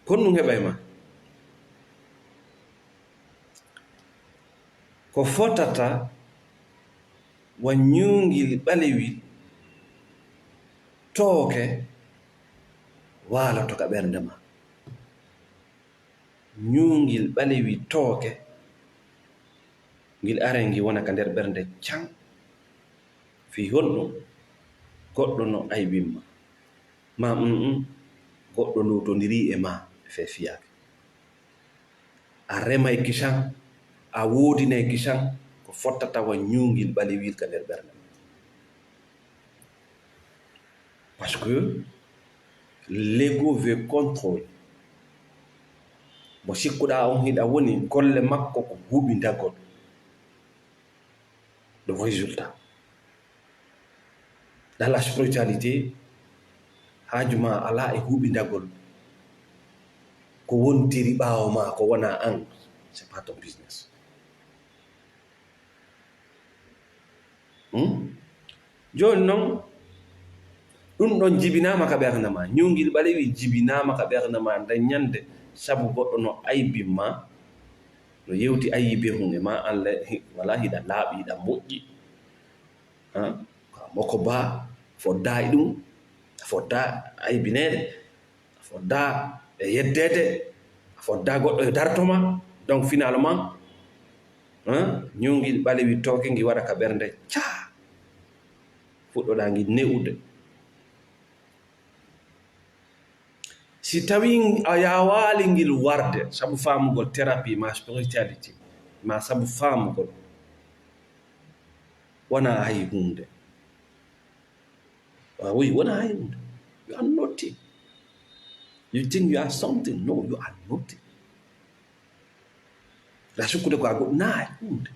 ko honɗum heɓa e maa? Ko fotata wa ñuungil ɓalewil tooke waaloto ka ɓernde maa. Ñuungil ɓalewi tooke, ngil aray ngil wona ka nder ɓernde can. Fii honɗum? Goɗɗo no aybin ma. Ma, mm, mm, goɗɗo luutondirii e ma e fee fiyaake. A remay kisan, a woodinay kisan, ko fottata wa ñuungil ɓalewil ka nder ɓernde ma. Parce que l'ego veut contrôler. Mo sikkuɗaa on hiɗa woni, golle makko ko huɓindagol. Ɗum résultat. Dans la spiritualité, haaju ma alaa e huɓindagol ko wontiri ɓaawo ma, ko wonaa an, c'est pas ton business. Hmm? Jooni non, ɗum ɗon jibinaama ka ɓernde ma. Ñuungil ɓalewi jibinaama ka ɓernde ma nden ñande, sabu goɗɗo no aybin ma, no yewti ayibe hun e ma, an le, hi-, wala hiɗa laaɓi, hiɗa moƴƴi. Ha? Ko a moko ba, fodda e ɗum, fodda aybineede. A fodda e yeddeede, a fodda goɗɗo e darto ma. Donc, finalement, hein, ñuungil ɓalewi tooke ngi waɗa ka ɓernde, caa! Fuɗɗoɗaa ngi ne'ude. Si tawii a yaawaali ngil warde, sabu faamugol thérapie, ma spiritualité, ma sabu faamugol, wonaa hay huunde. Ah oui, wona hay hunde. You are nothing. You think you are something. No, you are nothing. La sukkude ko a goɗɗo, na hay hunde.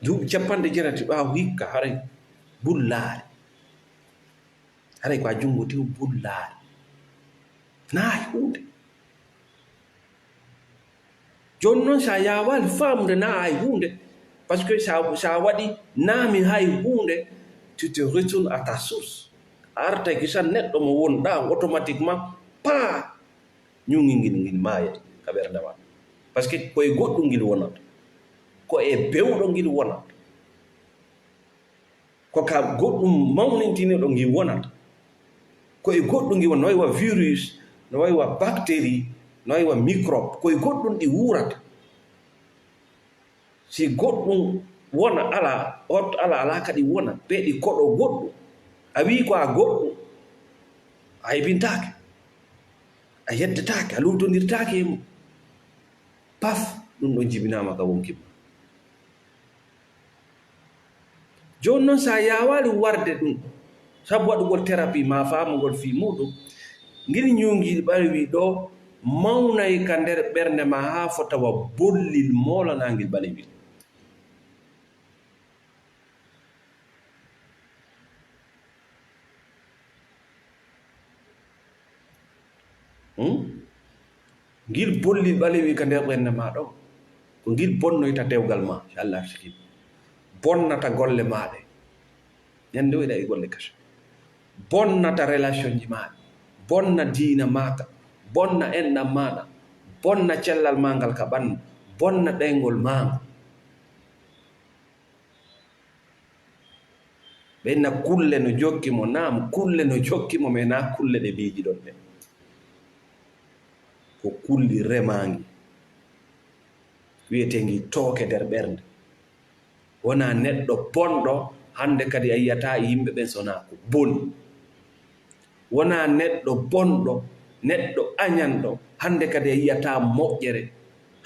Duuɓi capanɗe jeetati ɓaawo hikka, haray bullaare. Haray ko a junngo tew bullaare. Na hay hunde. Jooni non, so a yaawaali faamude na hay huunde, parce que so a, so a waɗi na mi hay huunde, tu te retournes à ta source. A artay kisan neɗɗo mo wonɗaa, automatiquement, paa, ñuungil ngil, ngil maayay ka ɓernde maa. Parce que ko e goɗɗum ngil wonata. Ko e bewɗo ngil wonata. Ko ka goɗɗum mawnintiniiɗo ngi wonata. Ko e goɗɗum ngi won, no wayi wa virus, no wayi wa bactérie, no wayi wa microbe. Ko e goɗɗum ɗi wuurata. Si goɗɗum wona alaa, on alaa, alaa kadi wona, ɓe ɗi koɗo goɗɗum. A wii ko a goɗɗum, a heɓintaake, a yeddetaake, a luutondirtaake e mum. Paf, ɗum ɗon jibinaama ka wonkii ma. Jooni noon, so a yaawaali warde ɗum, sabu waɗugol terapi maa faamugol fii muuɗum, ngil ñuungil ɓalewi ɗoo mawnay ka nder ɓernde maa haa fota wa bollil moolanaangil ɓalewil. Hmm? Ngil bollil ɓalewi ka nder ɓernde maa ɗoo, ko ngil bonnoyta dewgal maa, si Allah arsikiima. Bonnata golle maa ɗe. Ñande woyɗa e golle kese. Bonnata relationji maa ɗi. Bonna diina maa ka. Bonna enɗam maa ɗam. Bonna cellal maa ngal ka ɓanndu. Bonna ɗeyngol maa ngal. Ɓe na kulle no jokki mo, naam, kulle no jokki mo, mais na kulle ɗe mbiijiɗon ɗe. Ko kulli remaangi, wiyeteengi tooke nder ɓernde. Wonaa neɗɗo bonɗo, hannde kadi a yi'ataa e yimɓe ɓen so wonaa ko boni. Wonaa neɗɗo bonɗo, neɗɗo añanɗo, hannde kadi a yi'ataa moƴƴere.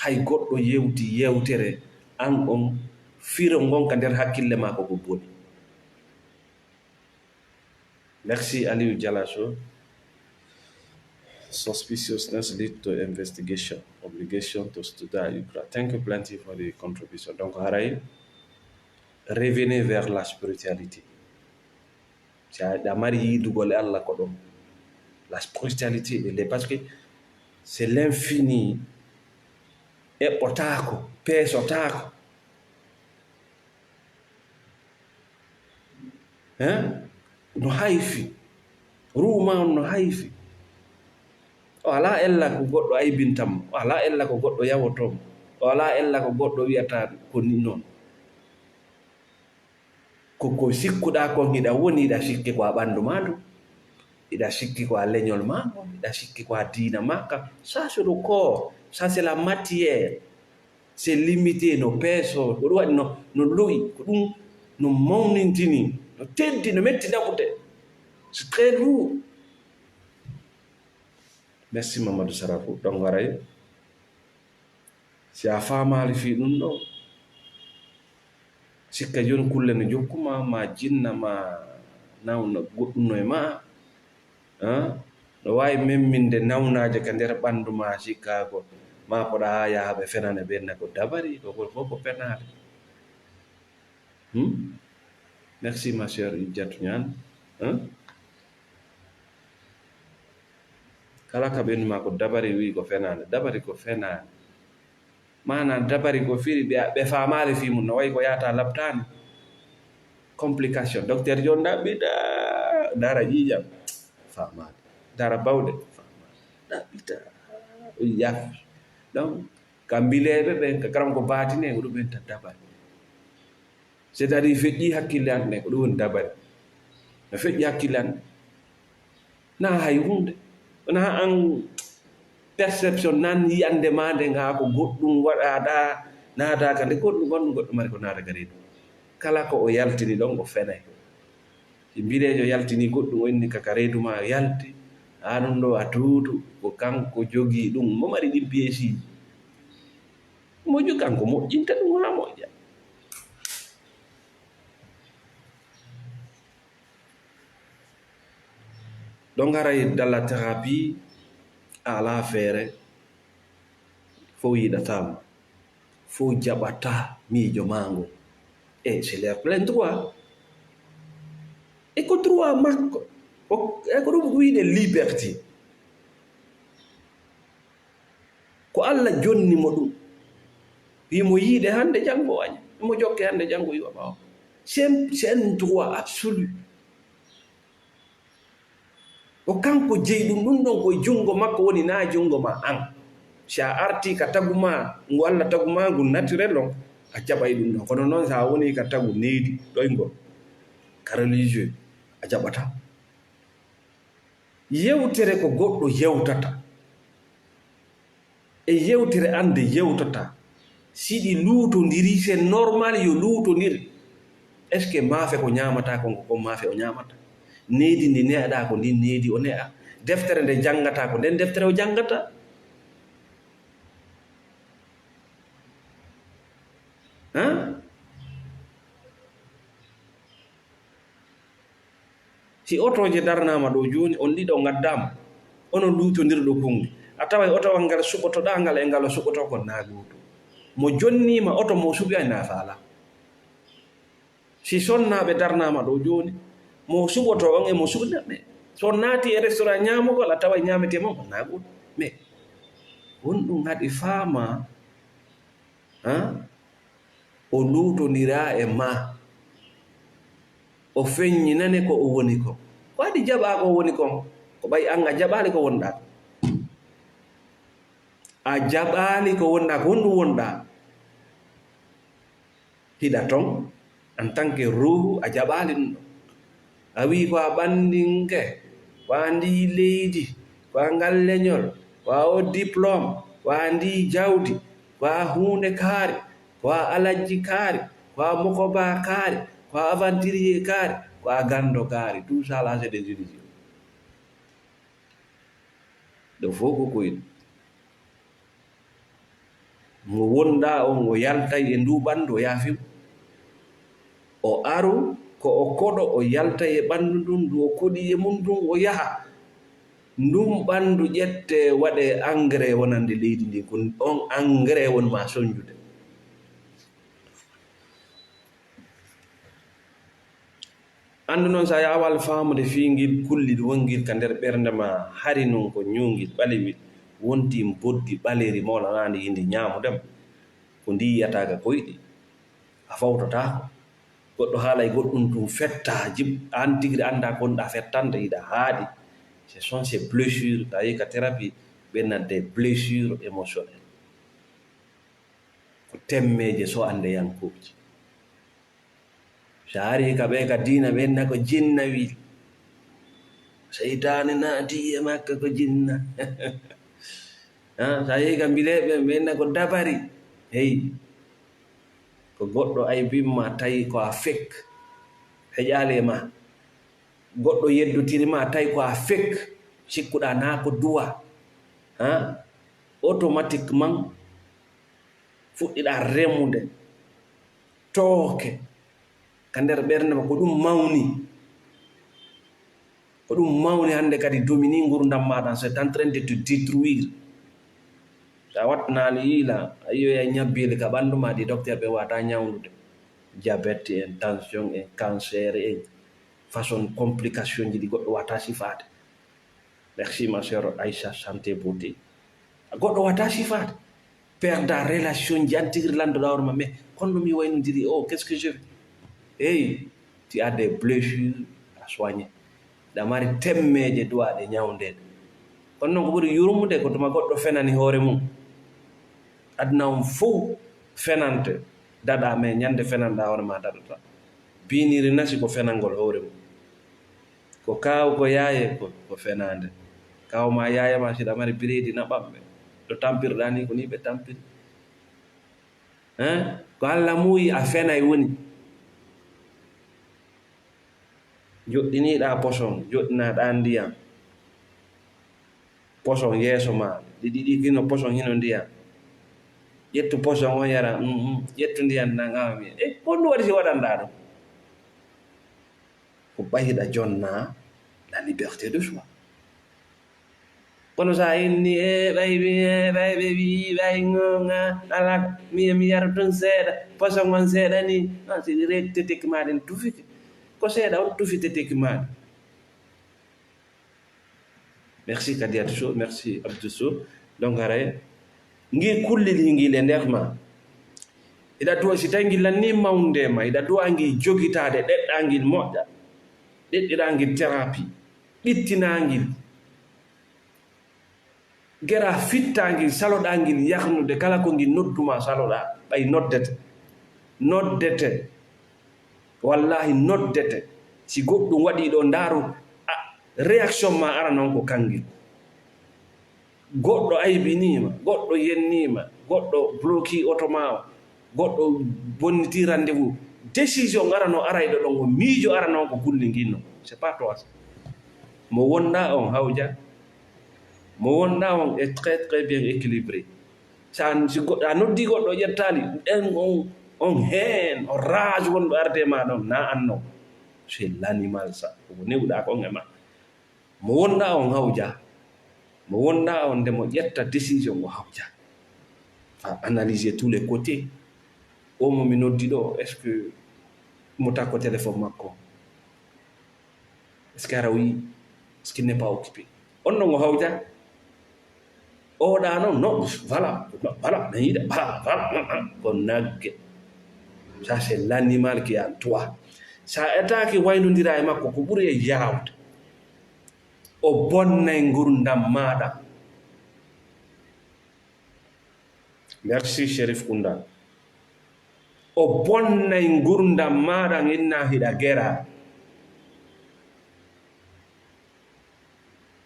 Hay goɗɗo yewti yewtere, an on firo ngon ka nder hakkille maa ko ko boni. Merci Aliou Dialasso. Suspiciousness lead to investigation. Obligation to study. Thank you plenty for the contribution. Donc, haray, revenez vers la spiritualité. Si a, a mari yiidugol e Allah ko ɗon. La spiritualité, elle est, parce que c'est l'infini. Eɓɓotaako, peesotaako. Hein? No hayfi. Ruuhu maa on no hayfi. O alaa ella ko goɗɗo aybinta mo. O alaa ella ko goɗɗo yawotoo mo. O alaa ella ko goɗɗo wi'ata ko ni non. Ko, ko sikkuɗaa kon, hiɗa woni, hiɗa sikki ko a ɓanndu maa ndu, hiɗa sikki ko a leñol maa ngol, hiɗa sikki ko a diina maa ka. Ça, c'est le corps, ça, c'est la matière, c'est limité, no peesoo, ko ɗum waɗi no, no lo'i, ko ɗum no mawnintini, no teddi, no metti naɓude. C'est très lourd. Merci Mamadou Sarafou, ɗon haray. Si a faamaali fii ɗum ɗoo, sikka jooni kulle no jokku ma, ma jinna, ma nawna goɗɗum no e ma, ah, no waawi memminde nawnaaje ka nder ɓanndu ma, sikka ko ma poɗa haa yaha ɓe fenane ɓen na ko dabari, ko, ko fof ko penaale. Hmm? Merci, ma sœur Idjatou Niane. Hein? Kala ka ɓennu ma ko dabari, wi ko fenaande. Dabari ko fenaande. Maana dabari ko firi ɓe, ɓe faamaali fii mum, no wayi ko yahata labtaani. Complication. Docteur John ɗaɓɓita, dara ƴiiƴam. Faamaali. Dara bawɗe. Faamaali. Ɗaɓɓita. Ɗum yafi. Donc, ka mbileeɓe ɓen, ka karam ko baatine, ko ɗum ɓen tan dabari. C'est-à-dire, feƴƴi hakkille an ɗen, ko ɗum woni dabari. No feƴƴi hakkille an ɗen. Na hay huunde. Wona an perception nan yiyande ma nde nga ko goɗɗum waɗaɗa, naata ka nde goɗɗum, goɗɗum, goɗɗum mari ko naata ka reedu. Kala ko o yaltini ɗon, o fenay. Si mbileejo yaltini goɗɗum, o inni ka ka reedu ma yalti, haa ɗum ɗo a tuutu, ko kanko jogii ɗum, mo mari ɗin piyeesiiji. Moƴƴu kanko moƴƴinta ɗum haa moƴƴa. Ɗo ngaray dalla thérapie, a alaa feere, fof yiɗataa mo, fof jaɓataa miijo maa ngo. E c'est leur plein droit. E ko droit makko. O, e ko ɗum wiide liberté. Ko Allah jonni mo ɗum. Wi mo yiide hannde, janngo o aña. Mo jokke hannde, janngo iwa ɓaawo. C'est un, c'est un droit absolu. Ko kanko jeyi ɗum, ɗum ɗon ko e junngo makko woni, naa junngo ma an. Si a artii ka tagu ma, ngu Allah tagu ma ngu naturel on, a jaɓay ɗum ɗon. Kono noon, si a wonii ka tagu neydi ɗoyngol, religieux, a jaɓata. Yewtere ko goɗɗo yewtata, e yewtere an nde yewtata, si ɗi luutondiri, c'est normal yo luutondir. Est-ce que maafe ko ñaamataa kon, ko kon maafe o ñaamata? Needi ndi ne'aɗaa ko ndin needi o ne'a? Deftere nde janngataa ko nden deftere o janngata? Haa? Si otooje darnaama ɗoo jooni, on ɗiɗo ngaddaama, onon luutondirɗo kongi, a taway otowal ngal suɓotoɗaa ngal e ngal o suɓotoo kon naa gootum. Mo jonniima oto mo suɓi ay naa faalaa. Si sonnaaɓe darnaama ɗoo jooni, mo suɓotoo on e mo suɓi neɗɗo. So on naati e restaurant ñaamugol, a taway ñaametee mon on naa gootum. Mais honɗum haɗi faamaa? Haa? O luutondiraa e maa. O feññinane ko o woni kon. Ko waɗi jaɓaa ko o woni kon? Ko ɓay an a jaɓaali ko wonɗaa. A jaɓaali ko wonɗaa, ko honɗum wonɗaa? Hiɗa ton, en tant que ruuhu, a jaɓaali ɗum ɗon. A wi'i ko a ɓanndinke, ko a ndii leydi, ko a ngal leñol, ko a o diplôme, ko a ndii jawdi, ko a huunde kaari, ko a alajji kaari, ko a mokoba kaari, ko a aventurier kaari, ko a ganndo kaari. Tout ça là, c'est des illusions. Ɗo fof ko koyɗum. Mo wonɗaa on, o yaltay e nduu ɓanndu, o yaafi mo. O aru ko o koɗo, o yaltay e ɓanndu ndun, ndu o koɗi e mun ndun, o yaha. Ndun ɓanndu ƴettee, waɗee engrais wonande leydi ndin, ko on engrais woni maa soñjude. Anndu noon, so a yaawal faamude fii ngil kullil wongil ka nder ɓernde maa, hari nun ko ñuungil ɓalewil, wonti mboddi ɓaleri moolanaandi yindi ñaamude ma, ko ndi yiyata ka koyɗi, a fawtotaako. Goɗɗo haalay goɗɗum tun fettaa, jib-, aan tigi anndaa ko wonɗaa fettande, hiɗa haaɗi. Ce sont ces blessures, so a yehi ka thérapie, ɓe nodda des blessures émotionnelles. Ko temmeeje so'andeyankooje. So a arii ka ɓe ka diina, ɓe inna ko jinna wi. Seytaane naati e makka ko jinna. Ah, so a yehi ka mbileeɓe, ɓe inna ko dabari. Hey, ko goɗɗo aybin ma tawi ko a fek. Heƴaali e ma. Goɗɗo yeddotiri ma tawi ko a fek. Sikkuɗaa naa ko duwa. Ah, automatiquement, fuɗɗiɗaa remude tooke ka nder ɓernde ma, ko ɗum mawni. Ko ɗum mawni hannde kadi domini ngurdam maaɗa, c'est en train de te détruire. So a wattanaali yiila, a yiyoya ñabbeeli ka ɓanndu ma ɗi docteur ɓe wata ñawndude. Diabète en, tension en, cancer en, façon complication ji ɗi goɗɗo wata sifaade. Merci, ma sœur Aïcha, santé, beauté. Goɗɗo wata sifaade. Perda relation ji an tigi landoɗa hoore ma, mais kono mi waynodiri o, qu'est-ce que je fais? Hey, tu as des blessures à soigner. Ɗa mari temmeeje duwaaɗe ñawndeede. Kono noon ko ɓuri yurmude ko tuma goɗɗo fenani hoore mum. Aduna on fof fenante, daɗa, mais ñande fenanɗa hoore ma daɗata. Biniri nasi ko fenangol hoore mum. Ko kaaw ko yaaye ko, ko fenaande. Kaaw ma yaaye ma siɗa mari bireedi na ɓaɓɓe. Ɗo tampirɗa ni ko ni ɓe tampiri. Hein? Ko Allah muuyi a fenay woni. Joɗɗiniɗa poson, joɗɗinaɗa ndiyam. Poson yeeso ma, ɗi ɗiɗi hino poson hino ndiyam. Ƴettu poson on yara, mm, mm. Ƴettu ndiyam nan awa mi. E, ko ɗum waɗi si waɗanɗa ɗum? Ko ɓay hiɗa jonna la liberté de choix. Kono sa inni, e, ɓay mi, e, ɓay ɓe wi'i, ɓay gonga, ala, mi, mi yara tun seeɗa, poson on seeɗa ni. Non, si ɗi rek tetek ma ɗen tufike. Ko seeɗa on tufi tetek ma ɗi. Merci Kadiatou Sow, merci Abdou Sow. Donc, haray, ngi kullili ngi le nder ma. Iɗa duwa, si tawi ngi lanni mawnde ma, iɗa duwa ngi jogitaade, ɗeɗɗa ngil moƴƴa, ɗeɗɗiɗa ngil thérapie, ɓittina ngil. Gera fitta ngil, saloɗa ngil yahnude, kala ko ngil nodduma saloɗa, ɓay noddete. Noddete. Wallahi noddete. Si goɗɗum waɗii ɗo, ndaaru, a, réaction ma arano on ko kanngel. Goɗɗo aybiniima, goɗɗo yenniima, goɗɗo bloki oto ma o, goɗɗo bonnitii rendez-vous. Décision arano arayɗo ɗon, o miijo arano on ko kulli nginno. C'est pas toi ça. Mo wonɗaa on hawja. Mo wonɗaa on est très, très bien équilibré. Sa, si goɗɗo, a noddi goɗɗo, o ƴettaali, ɗen on, on heen, on rage wonɓe arde ma ɗon, na anno. C'est l'animal ça. Ko newɗaa kon e ma. Mo wonɗaa on hawja. Mo wonɗaa on nde mo ƴetta décision o hawja. A analyser tous les côtés. O mo mi noddi ɗo, est-ce que mo takko téléphone makko? Est-ce que ara wi? Est-ce qu'il n'est pas occupé? On non o hawja. Oɗa non, non, voilà, voilà, mi yiɗa, voilà, voilà, voilà, ko nagge. Ça, c'est l'animal qui est en toi. Sa etaaki waynondira e makko, ko ɓuri e yaawde. O bonnay ngurdam maaɗa. Merci, Chérif Kounda. O bonnay ngurdam maaɗa, nginna hiɗa gera.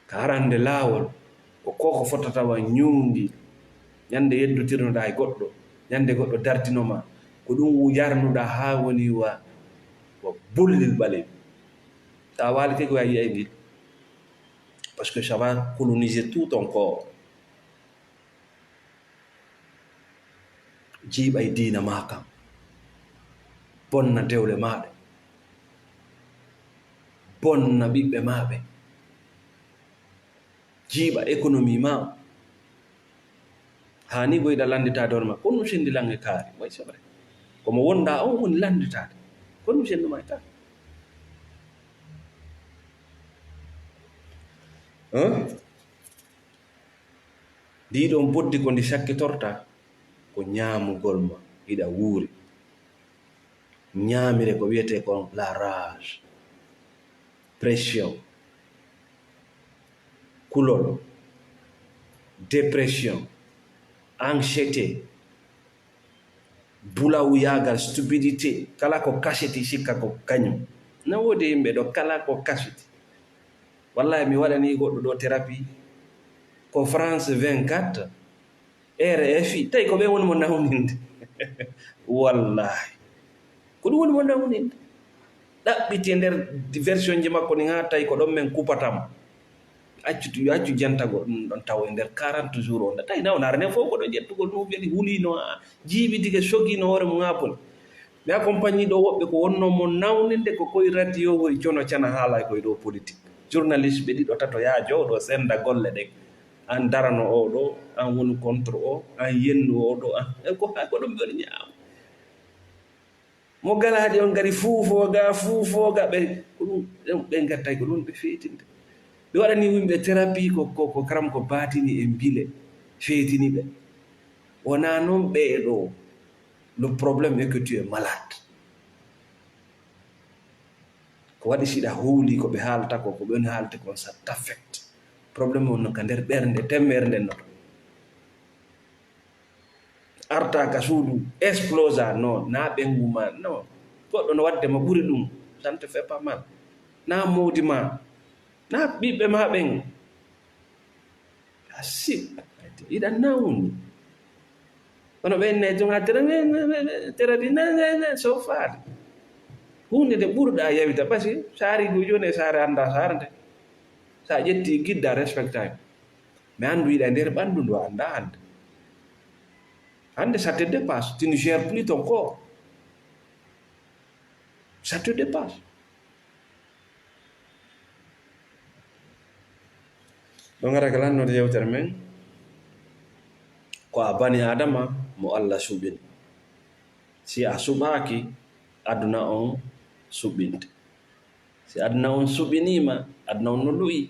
Ka arande laawol, ko ko ko fotata wa ñuundi. Ñande yeddotirnoɗaa e goɗɗo, ñande goɗɗo dartino ma, ko ɗum yarnuɗaa haa woni wa, wa bullil ɓaleeɓe. Sa waalike ko a yi'ay ngel. Parce que ça va coloniser tout ton corps. Jiiɓay diina maa kan, bonna dewle maa ɗe, bonna ɓiɓɓe maa ɓe, jiiɓa économie maa. Haa ni goyɗa lannditaade hoore maa, ko ɗum senndi lan e kaari. Way, c'est vrai. Ko mo wonɗaa on woni lannditaade. Ko ɗum senndi maa e kaari. Hein? Ndii ɗoon boddi ko ndi sakkitorta ko ñaamugol ma, hiɗa wuuri. Ñaamire ko wiyetee kon la rage, pression, kulol, dépression, anxiété, bulawuyaagal, stupidité, kala ko kasiti sikka ko kañum. Na woodi yimɓe ɗo kala ko kasiti. Wallahi, mi waɗanii goɗɗo ɗo thérapie ko France vingt-quatre, R F I, tawi ko ɓe woni mo nawninde. Wallahi. Ko ɗum woni mo nawninde. Ɗaɓɓiti e nder version ji makko ɗin haa tawi ko ɗon men kupata mo. Accu, accu jantagol ɗum ɗon taw e nder quarante jours o. Tawi nawnaare nden fof ko ɗo ƴettugol ɗum weli huliino, haa jiiɓitike, sogiino hoore mum haa boni. Mi accompagne ɗo woɓɓe ko wonno mo nawninde ko koye radio, koye cono cana, haalay koye ɗo politique. Journaliste ɓe ɗiɗo tato yaa jooɗo senda golle ɗen. An darano oo ɗo, an wonu contre oo, an yennu oo ɗo, an, e ko, hay ko ɗum ɓe waɗi ñaama. Mo galaaɗi on ngari fuufooga, fuufooga, ɓe, ko ɗum, ɓe ngattay ko ɗum ɓe feetinde. Ɓe waɗani yimɓe thérapie ko, ko, ko karam ko baatini e mbile, feetini ɓe. Wonaa noon ɓee ɗo. Le problème est que tu es malade. Ko waɗi siɗa hooli ko ɓe haalta ko, ko ɓe woni haalde kon, ça t'affecte. Problème on no ka nder ɓernde, temmeere nden no to. Arta ka suudu, explosa, non, na ɓengu ma, non. Goɗɗo no waɗde ma ɓuri ɗum, ça ne te fait pas mal. Na moodi ma, na ɓiɓɓe ma ɓen. A si, iɗa nawni. Kono ɓe ne jonga tere, ne, ne, ne, ne, tere di, ne, ne, ne, so faade. Huunde nde ɓurɗa yawita, parce que saari go jooni e saare annda saare nde. Sa ƴetti gidda respectay. Mais anndu yiɗa e nder ɓanndu ndu annda hannde. Hannde ça te dépasse, tu ne gères plus ton corps. Ça te dépasse. Ɗo ngara ka lannoode yewtere men, ko a bani Aadama mo Allah suɓini. Si a suɓaaki, aduna on suɓinte. Si aduna on suɓiniima, aduna on no lu'i,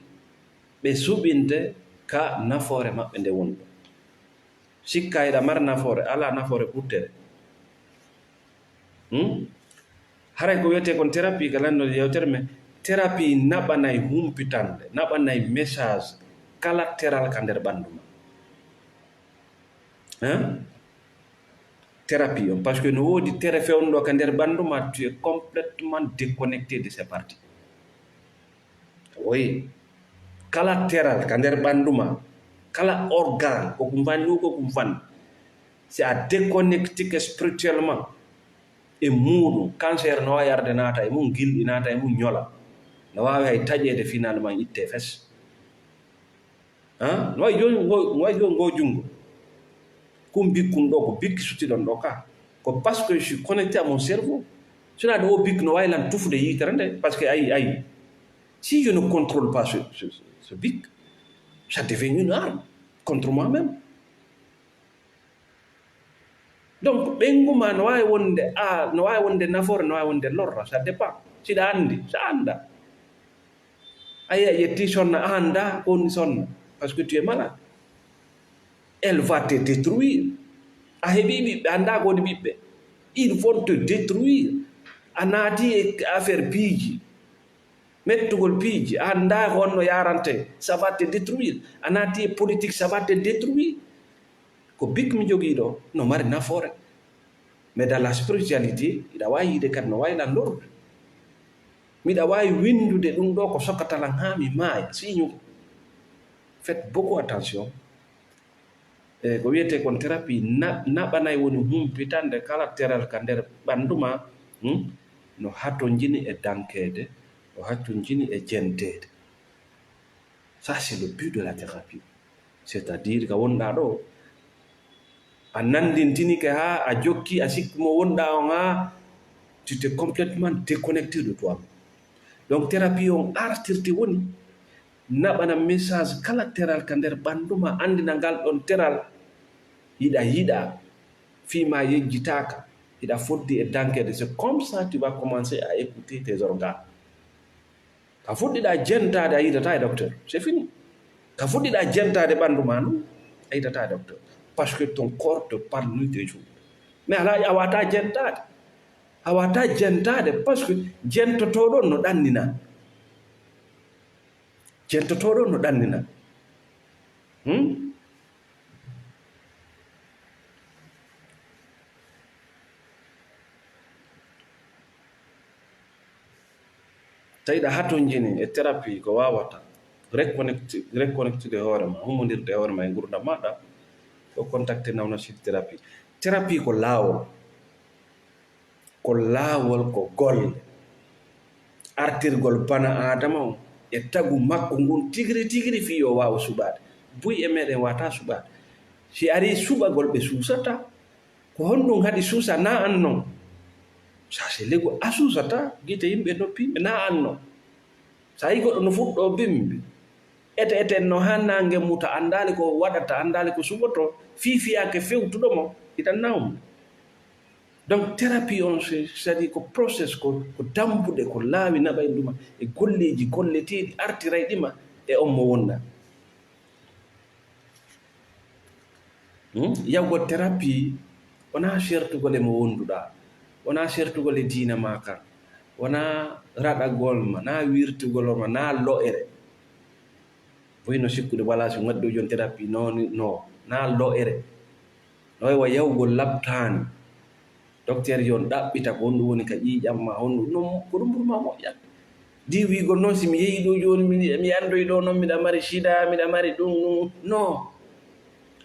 ɓe suɓinte ka nafoore maɓɓe nde woni ɗo. Sikka hiɗa mari nafoore, alaa nafoore ɓuttere. Hmm? Haray ko wiyetee kon thérapie ka lannoode yewtere men, thérapie naɓanay humpitande, naɓanay message kala teral ka nder ɓanndu ma. Hein? Thérapie on, parce que no woodi tere fewnɗo ka nder ɓanndu ma, tu es complètement déconnecté de ces parties. Oui. Kala teral ka nder ɓanndu ma, kala organe, ko kum fanni, ko kum fanni. Si a déconnectike spirituellement e muuɗum, cancer no waawi arde naata e mum, gilɗi naata e mum, ñola. No waawi hay taƴeede, finalement itte fes. Hein? No waawi jooni ngo, no waawi jooni ngo junngo. Kum bikkum ɗo, ko bikki suttiɗon ɗo ka. Ko parce que je suis connecté à mon cerveau. Sinon, ɗo o bik no waawi lan tufude yitere nde, parce que ayi, ayi. Si je ne contrôle pas ce, ce, ce, ce bic, ça devient une arme contre moi-même. Donc, ɓeyngu ma no waawi wonde a, no waawi wonde nafoore, no waawi wonde lorra, ça dépend. Si ɗa anndi, sa annda. Ayi, a ƴetti sonna, a annda ko woni sonna, parce que tu es malade. Elle va te détruire. A heɓi ɓiɓɓe, annda ko woni ɓiɓɓe. Ils vont te détruire. A naati e affaire piiji, mettugol piiji, a annda ko honno yarante, ça va te détruire. A naati e politique, ça va te détruire. Ko bik mi jogii ɗo, no mari nafoore. Mais dans la spiritualité, hiɗa waawi yiide kadi no waawi lan lorrude. Miɗa waawi winndude ɗum ɗo ko sokata lan haa mi maaya, siñu. Faites beaucoup attention. E ko wiyetee kon thérapie, na-, naɓanay woni humpitande kala teral ka nder ɓanndu ma, hmm? No hatonjini e dankeede, no hatonjini e jenteede. Ça, c'est le but de la thérapie. C'est-à-dire, ka wonɗaa ɗo, a nanndintinike haa a jokki, a sikki mo wonɗaa on haa tu t'es complètement déconnecté de toi. Donc, thérapie on artirte woni naɓana message kala teral ka nder ɓanndu ma, anndina ngal ɗon teral, hiɗa yiɗa, fii ma yejjitaaka, hiɗa foddi e dankeede. C'est comme ça tu vas commencer à écouter tes organes. Ka fuɗɗiɗa jentaade, a yidataa e docteur. C'est fini. Ka fuɗɗiɗa jentaade ɓanndu ma non, a yidataa e docteur. Parce que ton corps te parle nuit et jour. Mais alaa, a waawataa jentaade. A waawataa jentaade parce que jentotooɗo no ɗannina. Jentotooɗo no ɗannina. Hmm? Tawi ɗa hatonjini e thérapie ko wawata reconnecti-, reconnectude hoore ma, hummondirde e hoore ma e ngurdam maɗa, ko contacte Nawna Sidi Thérapie. Thérapie ko laawol, ko laawol, ko golle. Artirgol bana Aadama on e tagu makko ngun tigiri tigiri fii yo waaw suɓaade. Buy e meɗen wata suɓaade. Si ari suɓagol ɓe suusata, ko honɗum haɗi suusa na an non? Sa se lego a suusata, gite yimɓe noppi yimɓe na an non. Sa yi goɗɗo no fuɗɗo bimbi, ete ete no haa naange muta, anndaali ko waɗata, anndaali ko suɓoto, fii fiyaake fewtuɗo mo, iɗan nawmi. Donc, thérapie on, c'est, c'est-à-dire ko process, ko, ko dambuɗe, ko laawi naɓayɗuma e golleeji golleteeɗi artirayɗima e on mo wonɗa. Hmm? Yawgol thérapie, wonaa sertugol e mo wonduɗaa, wonaa sertugol e diina maa kan, wonaa raɗagol ma, naa wirtugol ma, naa lo'ere. Boy no sikkude wala si ngaddo jon thérapie non, no, naa lo'ere. No wa yawgol labtaani. Docteur yo on ɗaɓɓita ko honɗum woni ka ƴiiƴam ma, honɗum, non, ko ɗum ɓuri ma moƴƴat. Di wiigol noon, si mi yehi ɗo jooni, mi, mi anndoyi ɗo noon, miɗa mari sida, miɗa mari ɗum, ɗum. Non.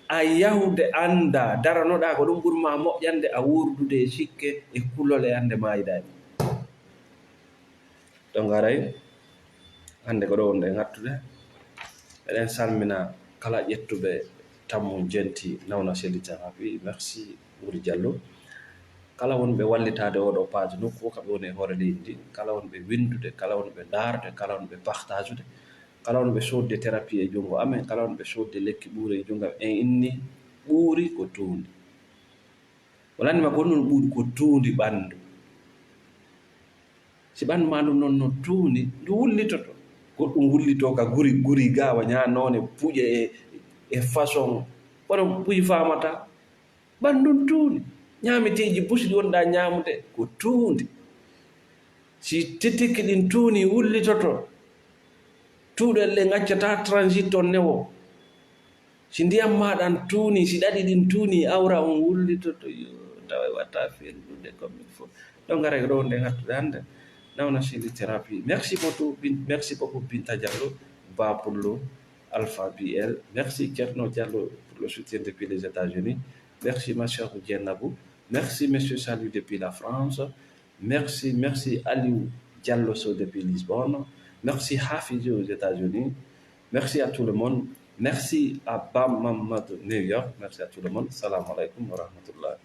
A yahude annda, daranoɗaa ko ɗum ɓuri ma moƴƴande, a wuurdude e sikke, e kulol e annde maayɗaa. Ɗo ngaray, hannde ko ɗo wonde ngattude. Eɗen salmina kala ƴettuɓe tammu jenti nawna Seli Thérapie. Merci, Wuri Diallo. Kala wonɓe wallitaade oɗo page nokku o, kaɓe woni e hoore leydi ndi. Kala wonɓe winndude, kala wonɓe ndaarde, kala wonɓe partage'ude, kala wonɓe soodde thérapie e junngo amen, kala wonɓe soodde lekki ɓuure e junngo amen. En inni ɓuuri ko tuundi. O lanni ma ko honɗum ɓuuri ko tuundi ɓanndu. Si ɓanndu maa ndu non no tuundi, ndu wullitoto. Goɗɗum wullitoo ka guri, guri gaawa ñaanoone puƴe e, e façon. Kono buy faamata, ɓanndu ndun tuundi. Ñaameteeji busi ɗi wonɗaa ñaamude, ko tuundi. Si titiki ɗin tuuni, wullitoto. Tuuɗe ɗe ngaccataa transit on newo. Si ndiyam maaɗan tuuni, si ɗaɗi ɗin tuuni, awra on wullitoto, yo, tawa watta ferlude comme il faut. Donc, ngara ko ɗo nde ngattude hannde. National Therapy. Merci beaucoup, Bin- merci beaucoup Binta Diallo, Ba Pullo, Alpha B L. Merci Kerno Diallo pour le soutien depuis les États-Unis. Merci ma chère Diennabou. Merci Monsieur Salut depuis la France. Merci, merci Aliou Diallo Sow depuis Lisbonne. Merci Hafiz aux États-Unis. Merci à tout le monde. Merci à Bam Mamadou New York. Merci à tout le monde. Salam alaikum wa rahmatullah.